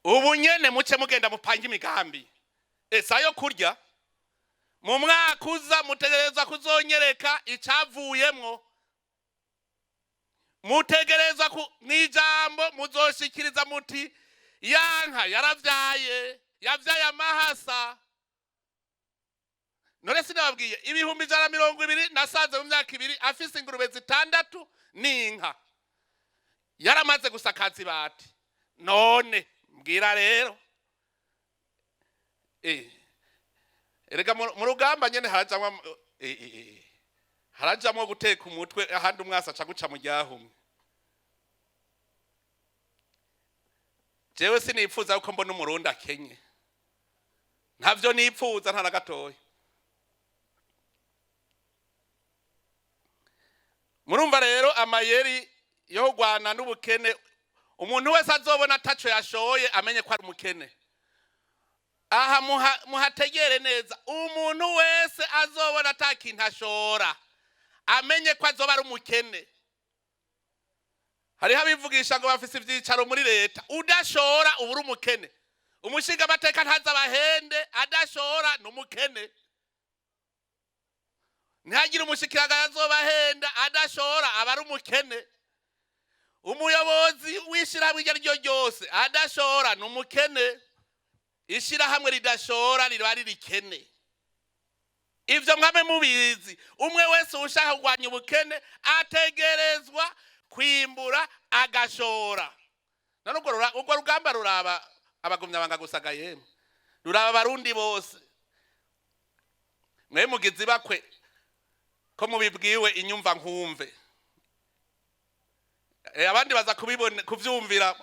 Ubu nyene muce mugenda mupange imigambi esa yo kurya mu mwaka uza. Mutegerezwa kuzonyereka icavuyemwo. Mutegerezwa ku mw'ijambo muzoshikiriza muti: "Yanka yaravyaye, yavyaye amahasa." None sinababwiye 120,000 nasanze mu myaka 2 afise ingurube zitandatu n'inka, yaramaze gusakaza ibati? None mbwira rero, erega mu rugamba nyene harajamwo harajamwo guteka umutwe, ahandi umwasi aca guca mu ryahumwe. Jewe sinifuza yuko mbona Umurundi akenye. Ntavyo nipfuza nta na gatoya. Murumva rero amayeri yo kurwana n'ubukene, umuntu wese azobona ataco yashoye amenye ko ari umukene. Aha muhategere neza, umuntu wese azobona ata kintu ashora amenye ko azoba ari umukene. Hariho abivugisha ngo bafise ivyicaro muri leta, udashora uba uri umukene. Umushingamateka ntaza abahende, adashora ni umukene. Ntihagire umushikiranganje azobahenda, adashora aba ari umukene. Umuyobozi w'ishirahamwe iryo ari ryo ryose adashora ni umukene. Ishirahamwe ridashora riba ari rikene. Ivyo mwame mubizi. Umwe wese ushaka kurwanya ubukene ategerezwa kwimbura agashora. None urwo rugamba ruraba abagumyabanga gusa ga yemwe, ruraba abarundi bose. Mwe mugizi bakwe ko mubibwiwe inyumva nkumve. Abandi baza kuvyumvira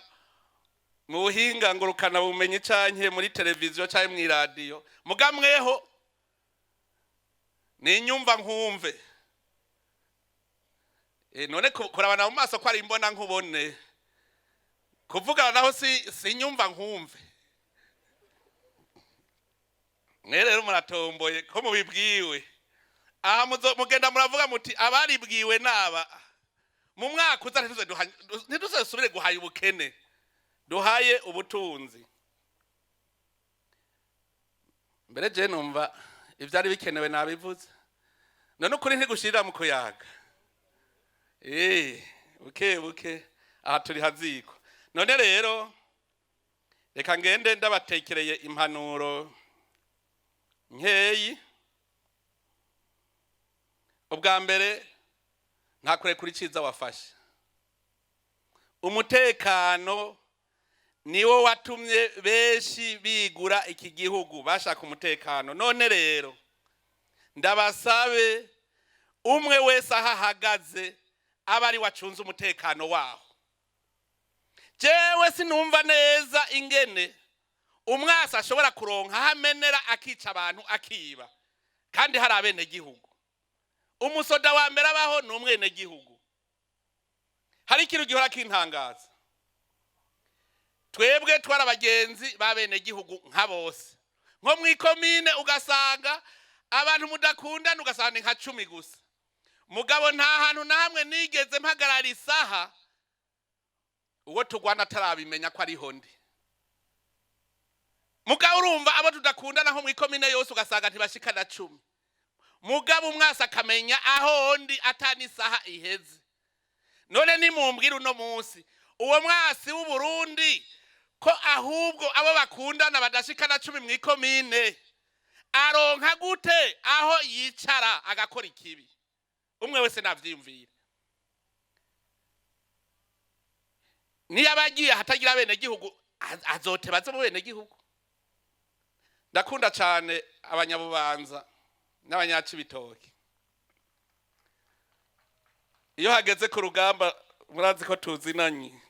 mu buhinga ngurukana bumenyi canke muri televiziyo canke mw'iradiyo. Muga mweho ni inyumva nkumve. None kurabana mu maso ko ari imbona nkubone, kuvugana naho si inyumva nkumve. Mwe rero muratomboye ko mubibwiwe. Aha mugenda muravuga muti abaribwiwe naba. Mu mwaka uza ntituzosubire guhaya ubukene, duhaye ubutunzi. Mbere je numva ivyari bikenewe nabivuze. None ukuri ntigushirira mu kuyaga. Buke buke aha turi haziko. None rero reka ngende ndabatekereye impanuro nkeyi. Ubwa mbere, nta kurekura iciza wafashe. Umutekano niwo watumye benshi bigura iki gihugu, bashaka umutekano. None rero ndabasabe umwe wese aho ahagaze abe ari wacunze umutekano waho. Jewe sinumva neza ingene umwasi ashobora kuronka aho amenera akica abantu akiba, kandi hari abenegihugu. Umusoda wa mbere abaho ni umwenegihugu. Hari ikintu gihora kintangaza. Twebwe twari abagenzi b'abenegihugu nka bose. Nko mw'ikomine ugasanga abantu mudakundana ugasanga ni nka 10 gusa. Mugabo nta hantu na hamwe nigeze mpagarara isaha uwo tugwana atarabimenya ko ariho ndi. Mugabo urumva abo tudakundana nko mw'ikomine yose ugasanga ntibashika na 10. Mugabo umwasi akamenya aho ndi atani isaha iheze. None nimumbwira uno munsi uwo mwasi w'Uburundi ko ahubwo abo bakundana badashika na 10 mw'ikomine aronka gute aho yicara agakora ikibi? Umwe wese navyiyumvira. Niyo abagiye hatagira bene gihugu azotebaze mu bene gihugu. Ndakunda cane abanyabubanza n'abanyacibitoki. Iyo hageze ku rugamba murazi ko tuzinanye.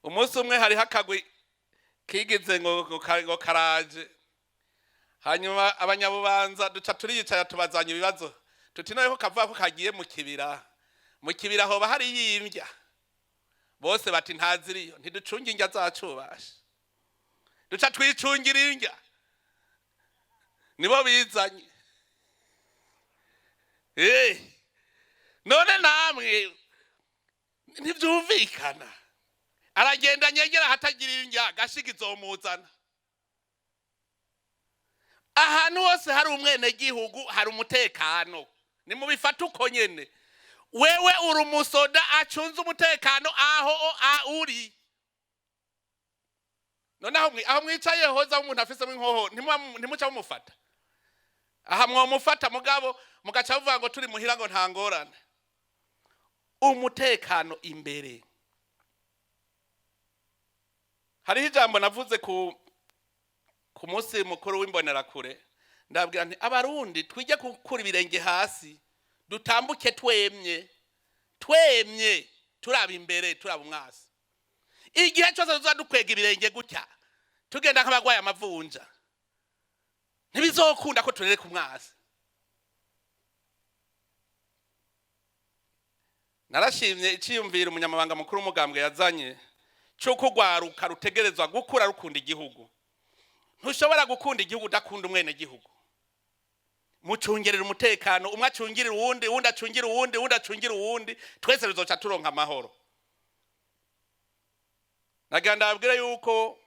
Umunsi umwe hariho akagwi kigize ngo karaje. Hanyuma abanyabubanza duca turiyicara tubazanya ibibazo. Tuti noneho kavuga ko kagiye mu kibira. Mu kibira hoba hari yimbya. Bose bati ntaziriyo, ntiducunge indya zacu basha. Duca twicungira indya. Nibo bizanye. None namwe ntivyumvikana. Aragenda nyegera hatagira indya gashiga izomuzana. Ahantu hose hari umwenegihugu hari umutekano. Nimubifata uko nyene. Wewe uri umusoda acunze umutekano aho uri. None aho mwicaye hoza umuntu afise inkoho ntimuca mumufata. Aha mwomufata mugabo mugaca muvuga ngo turi muhira ngo nta ngorane. Umutekano imbere. Hariho ijambo navuze ku munsi mukuru w'imbonerakure, ndabwira nti abarundi twige gukura ibirenge hasi, dutambuke twemye, twemye turaba imbere turaba umwasi. Igihe cyose tuzadukwega ibirenge gutya tugenda nk'abagwaye amavunja. Ntibizokunda ko turereka umwasi. Narashimye iciyumvira umunyamabanga mukuru w'umugambwe yazanye cy'uko urwaruka rutegerezwa gukura rukunda igihugu. Ntushobora gukunda igihugu udakunda umwenegihugu. Mucungerera umutekano, umwe acungira uwundi, uwundi acungira uwundi, uwundi acungira uwundi, twese bizoca turonka amahoro. Nagira ndababwire yuko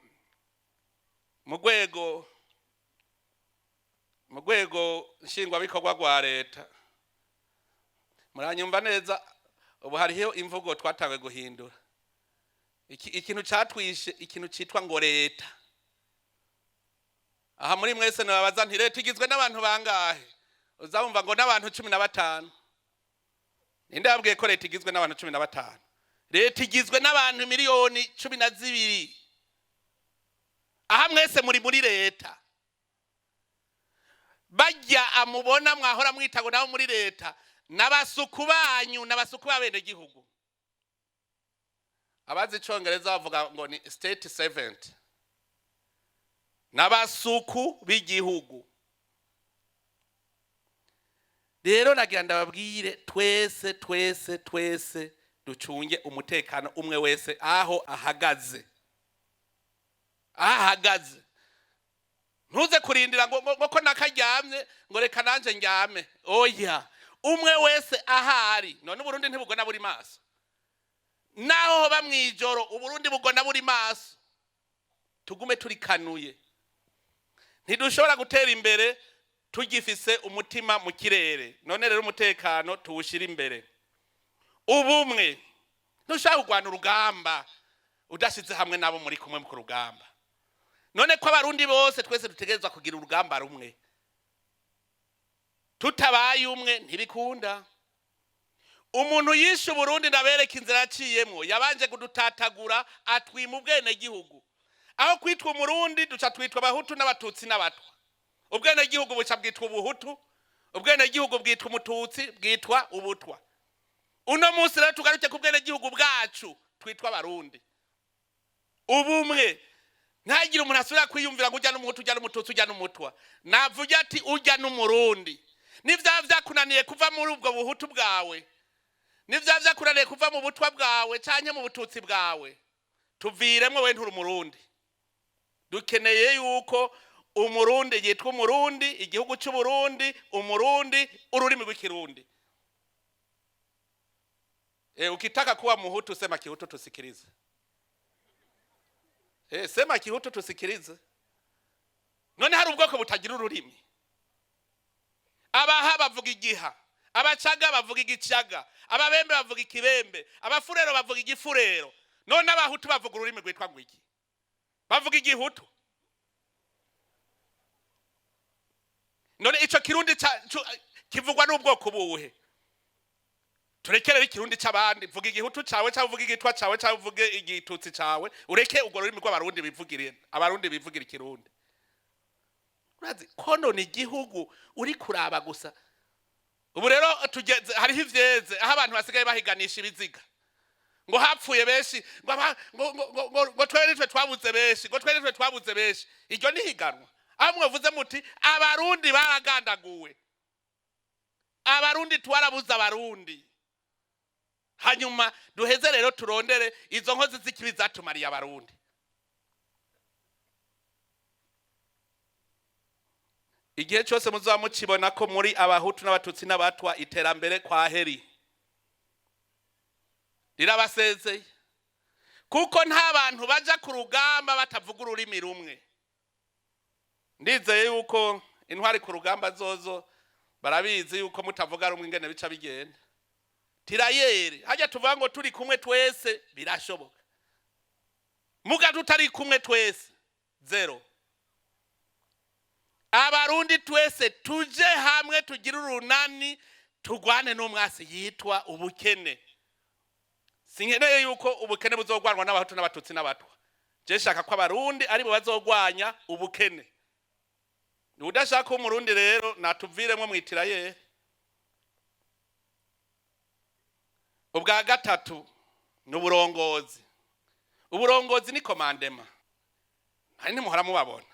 mu rwego nshingwabikorwa rwa leta, muranyumva neza, ubu hariho imvugo twatanguye guhindura. Ikintu catwishe, ikintu citwa ngo leta. Aha muri mwese nababaza nti leta igizwe n'abantu bangahe? Uzabumva ngo n'abantu 15. Ninde yabwiye ko leta igizwe n'abantu 15? Leta igizwe n'abantu 12 miliyoni. Aha mwese muri leta. Bajya amubona mwahora mwita ngo nabo muri leta, n'abasuku banyu, n'abasuku b'abenegihugu. Abazi icongereza bavuga ngo ni state servant, n'abasuku b'igihugu. Rero nagira ndababwire, twese twese twese ducunge umutekano, umwe wese aho ahagaze, aho ahagaze. Ntuze kurindira ngo ko nakaryamye ngo reka nanje ndyame. Oya, umwe wese ahari. None Uburundi ntibugona buri maso? Naho hoba mw'ijoro, Uburundi bugona buri maso. Tugume turikanuye. Ntidushobora gutera imbere tugifise umutima mu kirere. None rero umutekano tuwushyira imbere. Ubumwe, ntushobora kurwana urugamba udashyize hamwe n'abo muri kumwe ku rugamba. None ko Abarundi bose twese dutegerezwa kugira urugamba rumwe, tutabaye umwe ntibikunda. Umuntu yishe Uburundi, ndabereka inzira yaciyemwo. Yabanje kudutatagura, atwima ubwenegihugu. Aho kwitwa Umurundi duca twitwa Abahutu n'Abatutsi n'Abatwa. Ubwenegihugu buca bwitwa Ubuhutu, ubwenegihugu bwitwa Umututsi, bwitwa Ubutwa. Uno munsi rero tugaruke ku bwenegihugu bwacu, twitwa Abarundi. Ubumwe, ntagire umuntu asubira kwiyumvira ngo ujya n'Umuhutu, ujya n'Umututsi, ujya n'Umutwa. Navuga ati ujya n'Umurundi. Nivyaba vyakunaniye kuva muri ubwo buhutu bwawe, nivyaba vyakunaniye kuva mu butwa bwawe canke mu bututsi bwawe, tuviremwo, we nturi Umurundi. Dukeneye yuko Umurundi yitwa Umurundi, igihugu c'Uburundi, Umurundi, ururimi rw'Ikirundi. Ukitaka kuwa Muhutu sema Kihutu tusikilize. Sema Kihutu tusikilize. None hari ubwoko butagira ururimi? Abaha bavuga Igiha, Abacaga bavuga Igicaga, Ababembe bavuga Ikibembe, Abafurero bavuga Igifurero. None Abahutu bavuga ururimi rwitwa ngo iki? Bavuga Igihutu. None ico Kirundi kivugwa n'ubwoko buhe? Turekerere Ikirundi c'abandi. Vuga Igihutu cawe, cyangwa uvuge Igitwa cawe, cyangwa uvuge Igitutsi cawe, ureke urwo rurimi rw'Abarundi bivugire. Abarundi bivugira Ikirundi. Urazi konona igihugu uri kuraba gusa. Ubu rero tugeze hariho ivyeze, aho abantu basigaye bahiganisha ibiziga, ngo hapfuye benshi, ngo twebwe nitwe twabuze benshi, ngo twebwe nitwe twabuze benshi. Iryo ni higanwa? Aho mwavuze muti Abarundi baragandaguwe, Abarundi twarabuze Abarundi, hanyuma duheze rero turondere izo nkozi z'ikibi zatumariye Abarundi. Igihe cyose muzaba mukibona ko muri Abahutu n'Abatutsi n'Abatwa, iterambere kwa heri rirabasezeye, kuko nta bantu baja ku rugamba batavuga ururimi rumwe. Ndizeye yuko intwari ku rugamba zozo barabizi yuko mutavuga rumwe ingene bica bigenda. Tirailleurs hajya tuvuga ngo turi kumwe twese birashoboka, muga tutari kumwe twese, zéro. Abarundi twese tuje hamwe, tugire urunani, turwane n'umwasi yitwa ubukene. Sinkeneye yuko ubukene buzogwanwa n'Abahutu n'Abatutsi n'Abatwa. Je shaka ko Abarundi aribo bazogwanya ubukene. Udashaka Umurundi rero natuviremwo mwitiraye. Ubwa gatatu ni uburongozi. Uburongozi ni commandement. Hari ntimuhora mubabona.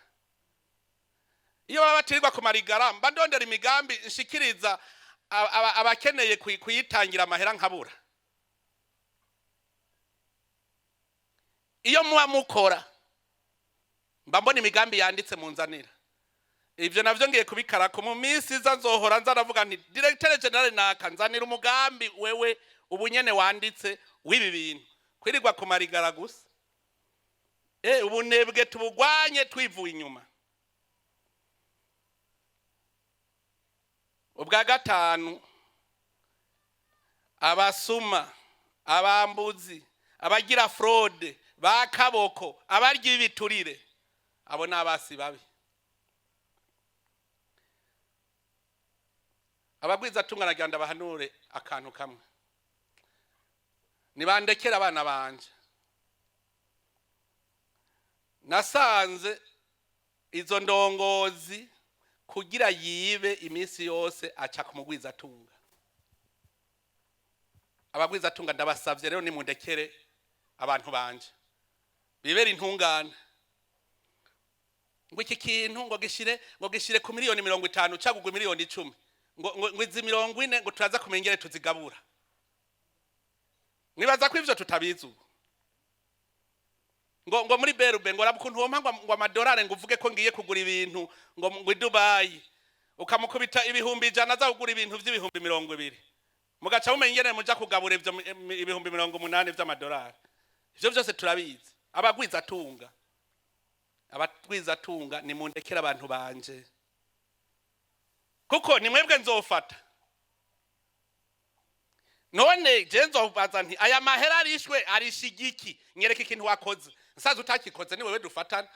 Iyo baba batirirwa ku marigara, mba ndondera imigambi nshikiriza abakeneye kuyitangira amahera nkabura. Iyo muba mukora mba mbona imigambi yanditse mu nzanira. Ivyo navyo ngiye kubikarako mu minsi iza, nzohora nza ndavuga nti: "Directeur général naka, nzanira umugambi wewe ubu nyene wanditse w'ibi bintu." Kwirirwa ku marigara gusa. Ubunebwe tubugwanye twivuye inyuma. Ubwa gatanu, abasuma, abambuzi, abagira fraude, ba kaboko, abarya ibiturire, abo ni abasi babi. Abagwizatunga, nagira ndabahanure akantu kamwe: nibandekere abana banje. Nasanze izo ndongozi kugira yibe iminsi yose aca ku mugwizatunga. Abagwizatunga, ndabasavye rero, nimundekere abantu banje bibera intungane. Ngo iki kintu ngo gishire ku miliyoni 50, cagugwa miliyoni 10, ngo izi 40 ngo turaza kumenya ingene tuzigabura. Mwibaza ko ivyo tutabizi ubu? Ngo muri berube ngo raba ukuntu wompa ngo amadolari, ngo uvuge ko ngiye kugura ibintu ngo i Dubayi, ukamukubita 100,000 aza kugura ibintu vy'ibihumbi 20, mugaca mumenya ingene muja kugabura ivyo 80,000 vy'amadolari. Ivyo vyose turabizi. Abagwizatunga, abagwizatunga, nimundekere abantu banje, kuko ni mwebwe nzofata. None je nzobaza nti: "Aya mahera arishwe arisha igiki? Nyereka ikintu wakoze." Nsaza utakikoze, ni wewe dufatana.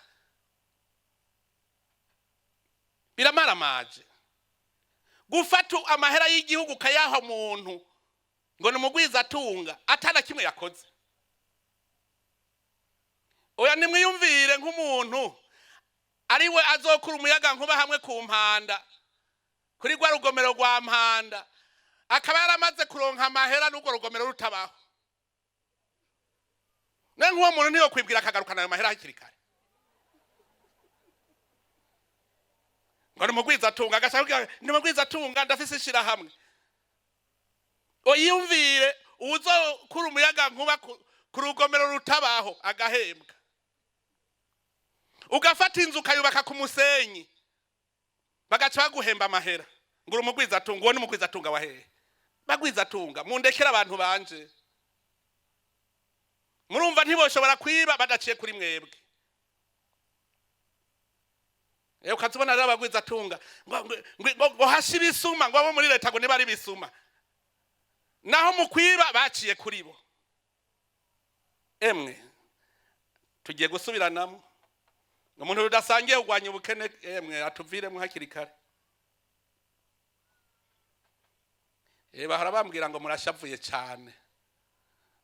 Biramaramaje gufata amahera y'igihugu ukayaha umuntu ngo ni umugwizatunga atana kimwe yakoze. Oya, nimwiyumvire nk'umuntu ariwe azokura umuyaga nkuba hamwe ku Mpanda, kuri rwa rugomero rwa Mpanda, akaba yaramaze kuronka amahera n'urwo rugomero rutabaho. Ne nk'uwo muntu niyo kwibwira akagarukana ayo mahera hakiri kare ngo ni umugwizatunga, agashaka kugira ni umugwizatunga, ndafise ishirahamwe. Oyiyumvire uwuzokura umuyaga nkuba ku rugomero rutabaho agahembwa, ugafata inzu ukayubaka ku musenyi, bagaca baguhemba amahera ngo uri umugwizatunga. Uwo ni umugwizatunga wa hehe? Bagwizatunga, mundekere abantu banje. Murumva ntiboshobora kwiba badaciye kuri mwebwe. Ukazibona rero abagwizatunga ngo hashe ibisuma, ngo abo muri leta ngo niba ari ibisuma, naho mu kwiba baciye kuri bo. Emwe, tugiye gusubiranamo. Umuntu rudasangiye kurwanya ubukene, emwe, atuviremo hakiri kare. Bahora bambwira ngo murashavuye cyane.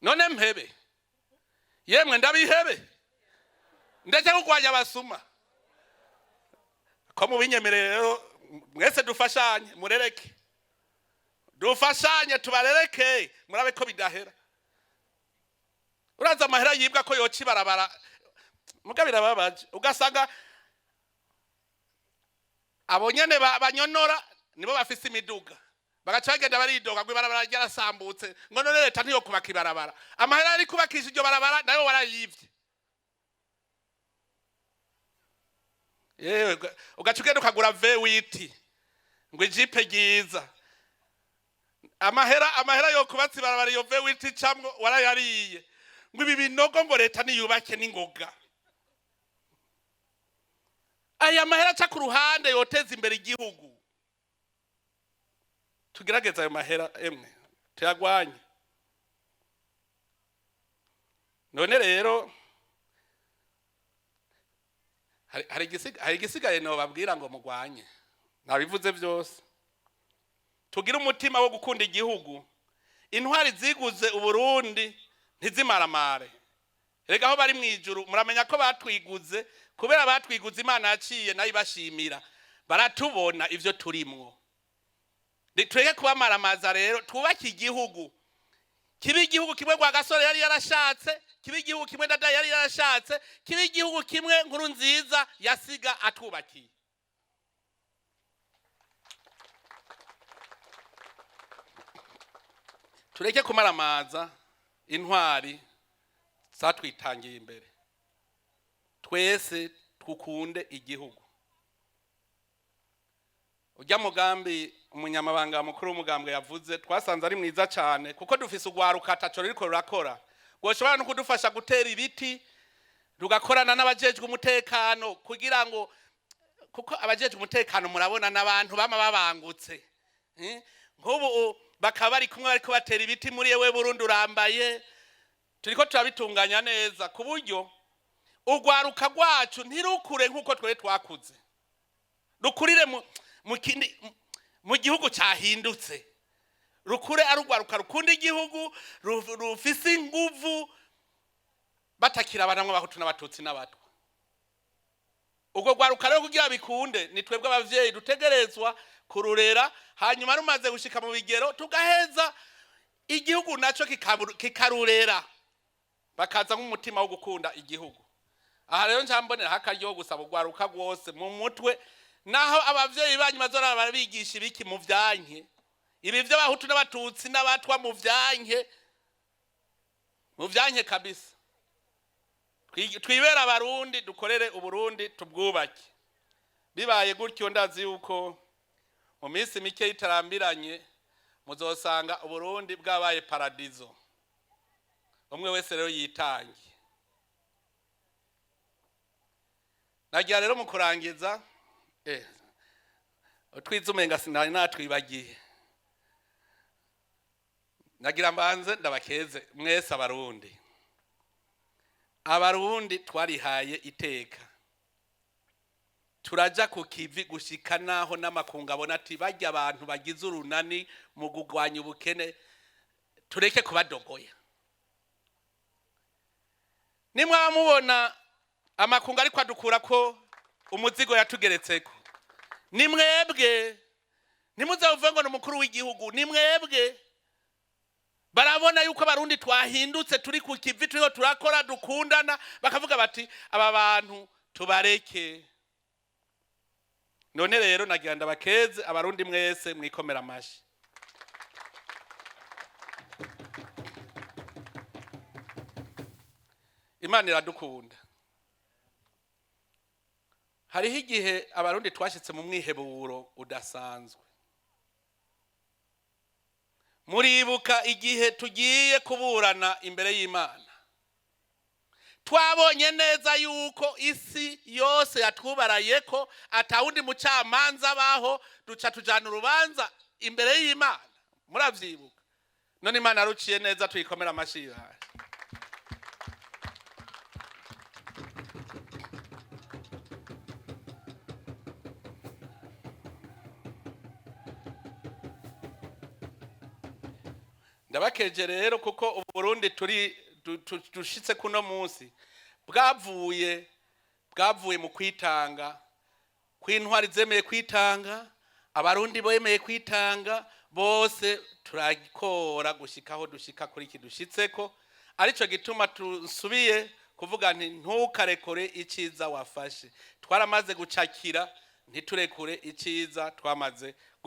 None mpebe? Yemwe, ndabihebe, ndetse kurwanya abasuma ko mubinyemereye. Rero mwese dufashanye, murereke, dufashanye tubarereke, murabe ko bidahera. Uraza amahera yibwa ko yoca ibarabara, muga birababaje, ugasanga abo nyene banyonora nibo bafise imiduga, bagaca bagenda baridoga ngo ibarabara ryarasambutse, ngo none leta ntiyo kubaka ibarabara? Amahera yari kubakisha iryo barabara nayo warayivye. Yewe, ugaca ugenda ukagura V8, ngo ijipe ryiza. Amahera yo kubatsa ibarabara iyo V8 icamwo warayariye. Ngo ibi binogo, ngo leta niyubake n'ingoga. Aya mahera aca ku ruhande yoteza imbere igihugu. Tugerageze ayo mahera, emwe, tuyagwanye. None rero hari igisigaye nobabwira ngo mugwanye? Nabivuze byose. Tugire umutima wo gukunda igihugu. Intwari ziguze Uburundi ntizimaramare. Rega aho bari mu ijuru muramenya ko batwiguze. Kubera batwiguze, Imana yaciye nayo ibashimira, baratubona ivyo turimwo. Tureke kubamaramaza rero, twubake igihugu, kibe igihugu kimwe Rwagasore yari yarashatse, kibe igihugu kimwe Ndadaye yari yarashatse, kibe igihugu kimwe Nkuru Nziza yasiga atwubakiye. Tureke kumaramaza intwari zatwitangiye imbere. Twese tukunde igihugu. Ujya mugambi umunyamabanga mukuru w'umugambwe yavuze, twasanze ari mwiza cyane, kuko dufise urwaruka ataco ruriko rurakora, rwoshobora no kudufasha gutera ibiti, rugakorana n'abajejwe umutekano, kugira ngo, kuko abajejwe umutekano murabona n'abantu bama babangutse. Nk'ubu bakaba bari kumwe bariko batera ibiti muri Ewe Burundi urambaye. Turiko turabitunganya neza ku buryo urwaruka rwacu ntirukure nk'uko twari twakuze, rukurire mu gihugu cyahindutse, rukure ari urwaruka rukunda igihugu, rufise inguvu, batakira abanamwe abahutu n'abatutsi n'abatwa. Ubwo rwaruka rero, kugira bikunde, ni twebwe abavyeyi dutegerezwa kururera, hanyuma rumaze gushika mu bigero tugaheza igihugu naco kikarurera, bakaza nk'umutima wo gukunda igihugu. Aha rero njambonera akaryo gusaba urwaruka rwose mu mutwe, naho abavyeyi banyu bazora barabigisha ibiki, mu vyanke ibi vy'abahutu n'abatutsi n'abatwa, mu vyanke, mu vyanke kabisa. Twibere abarundi, dukorere uburundi, tubwubake. Bibaye gutyo, ndazi yuko mu minsi mike itarambiranye muzosanga uburundi bwabaye paradizo. Umwe wese rero yitange. Nagira rero mu kurangiza, utwize umenga sinari natwibagiye. Nagira mbanze ndabakeze mwese abarundi. Abarundi twarihaye iteka, turaja ku kivi gushika naho n'amakungu abona ati barya abantu bagize urunani mu kugwanya ubukene, tureke kubadogoya. Nimwaba mubona amakungu ariko adukura ko umuzigo yatugeretseko, ni mwebwe. Ntimuzavuge ngo ni umukuru w'igihugu, ni mwebwe. Barabona yuko abarundi twahindutse, turi ku kivi, turiho turakora, dukundana, bakavuga bati aba bantu tubareke. None rero nagira ndabakeze abarundi mwese, mwikomera amashi. Imana iradukunda. Hariho igihe abarundi twashyitse mu mwiheburo udasanzwe. Muribuka igihe tugiye kuburana imbere y'Imana, twabonye neza yuko isi yose yatwubaraye ko atawundi mucamanza abaho, duca tujana urubanza imbere y'Imana. Muravyibuka? None Imana yaruciye neza, tuyikomera amashi yayo. Ndabakeje rero, kuko uburundi turi dushitse kuno munsi bwavuye mu kwitanga kw'intwari zemeye kwitanga, abarundi bemeye kwitanga bose, turakora gushikaho dushika kuri iki dushitseko. Arico gituma tusubiye kuvuga nti ntukarekure iciza wafashe. Twaramaze gucakira, ntiturekure iciza twamaze.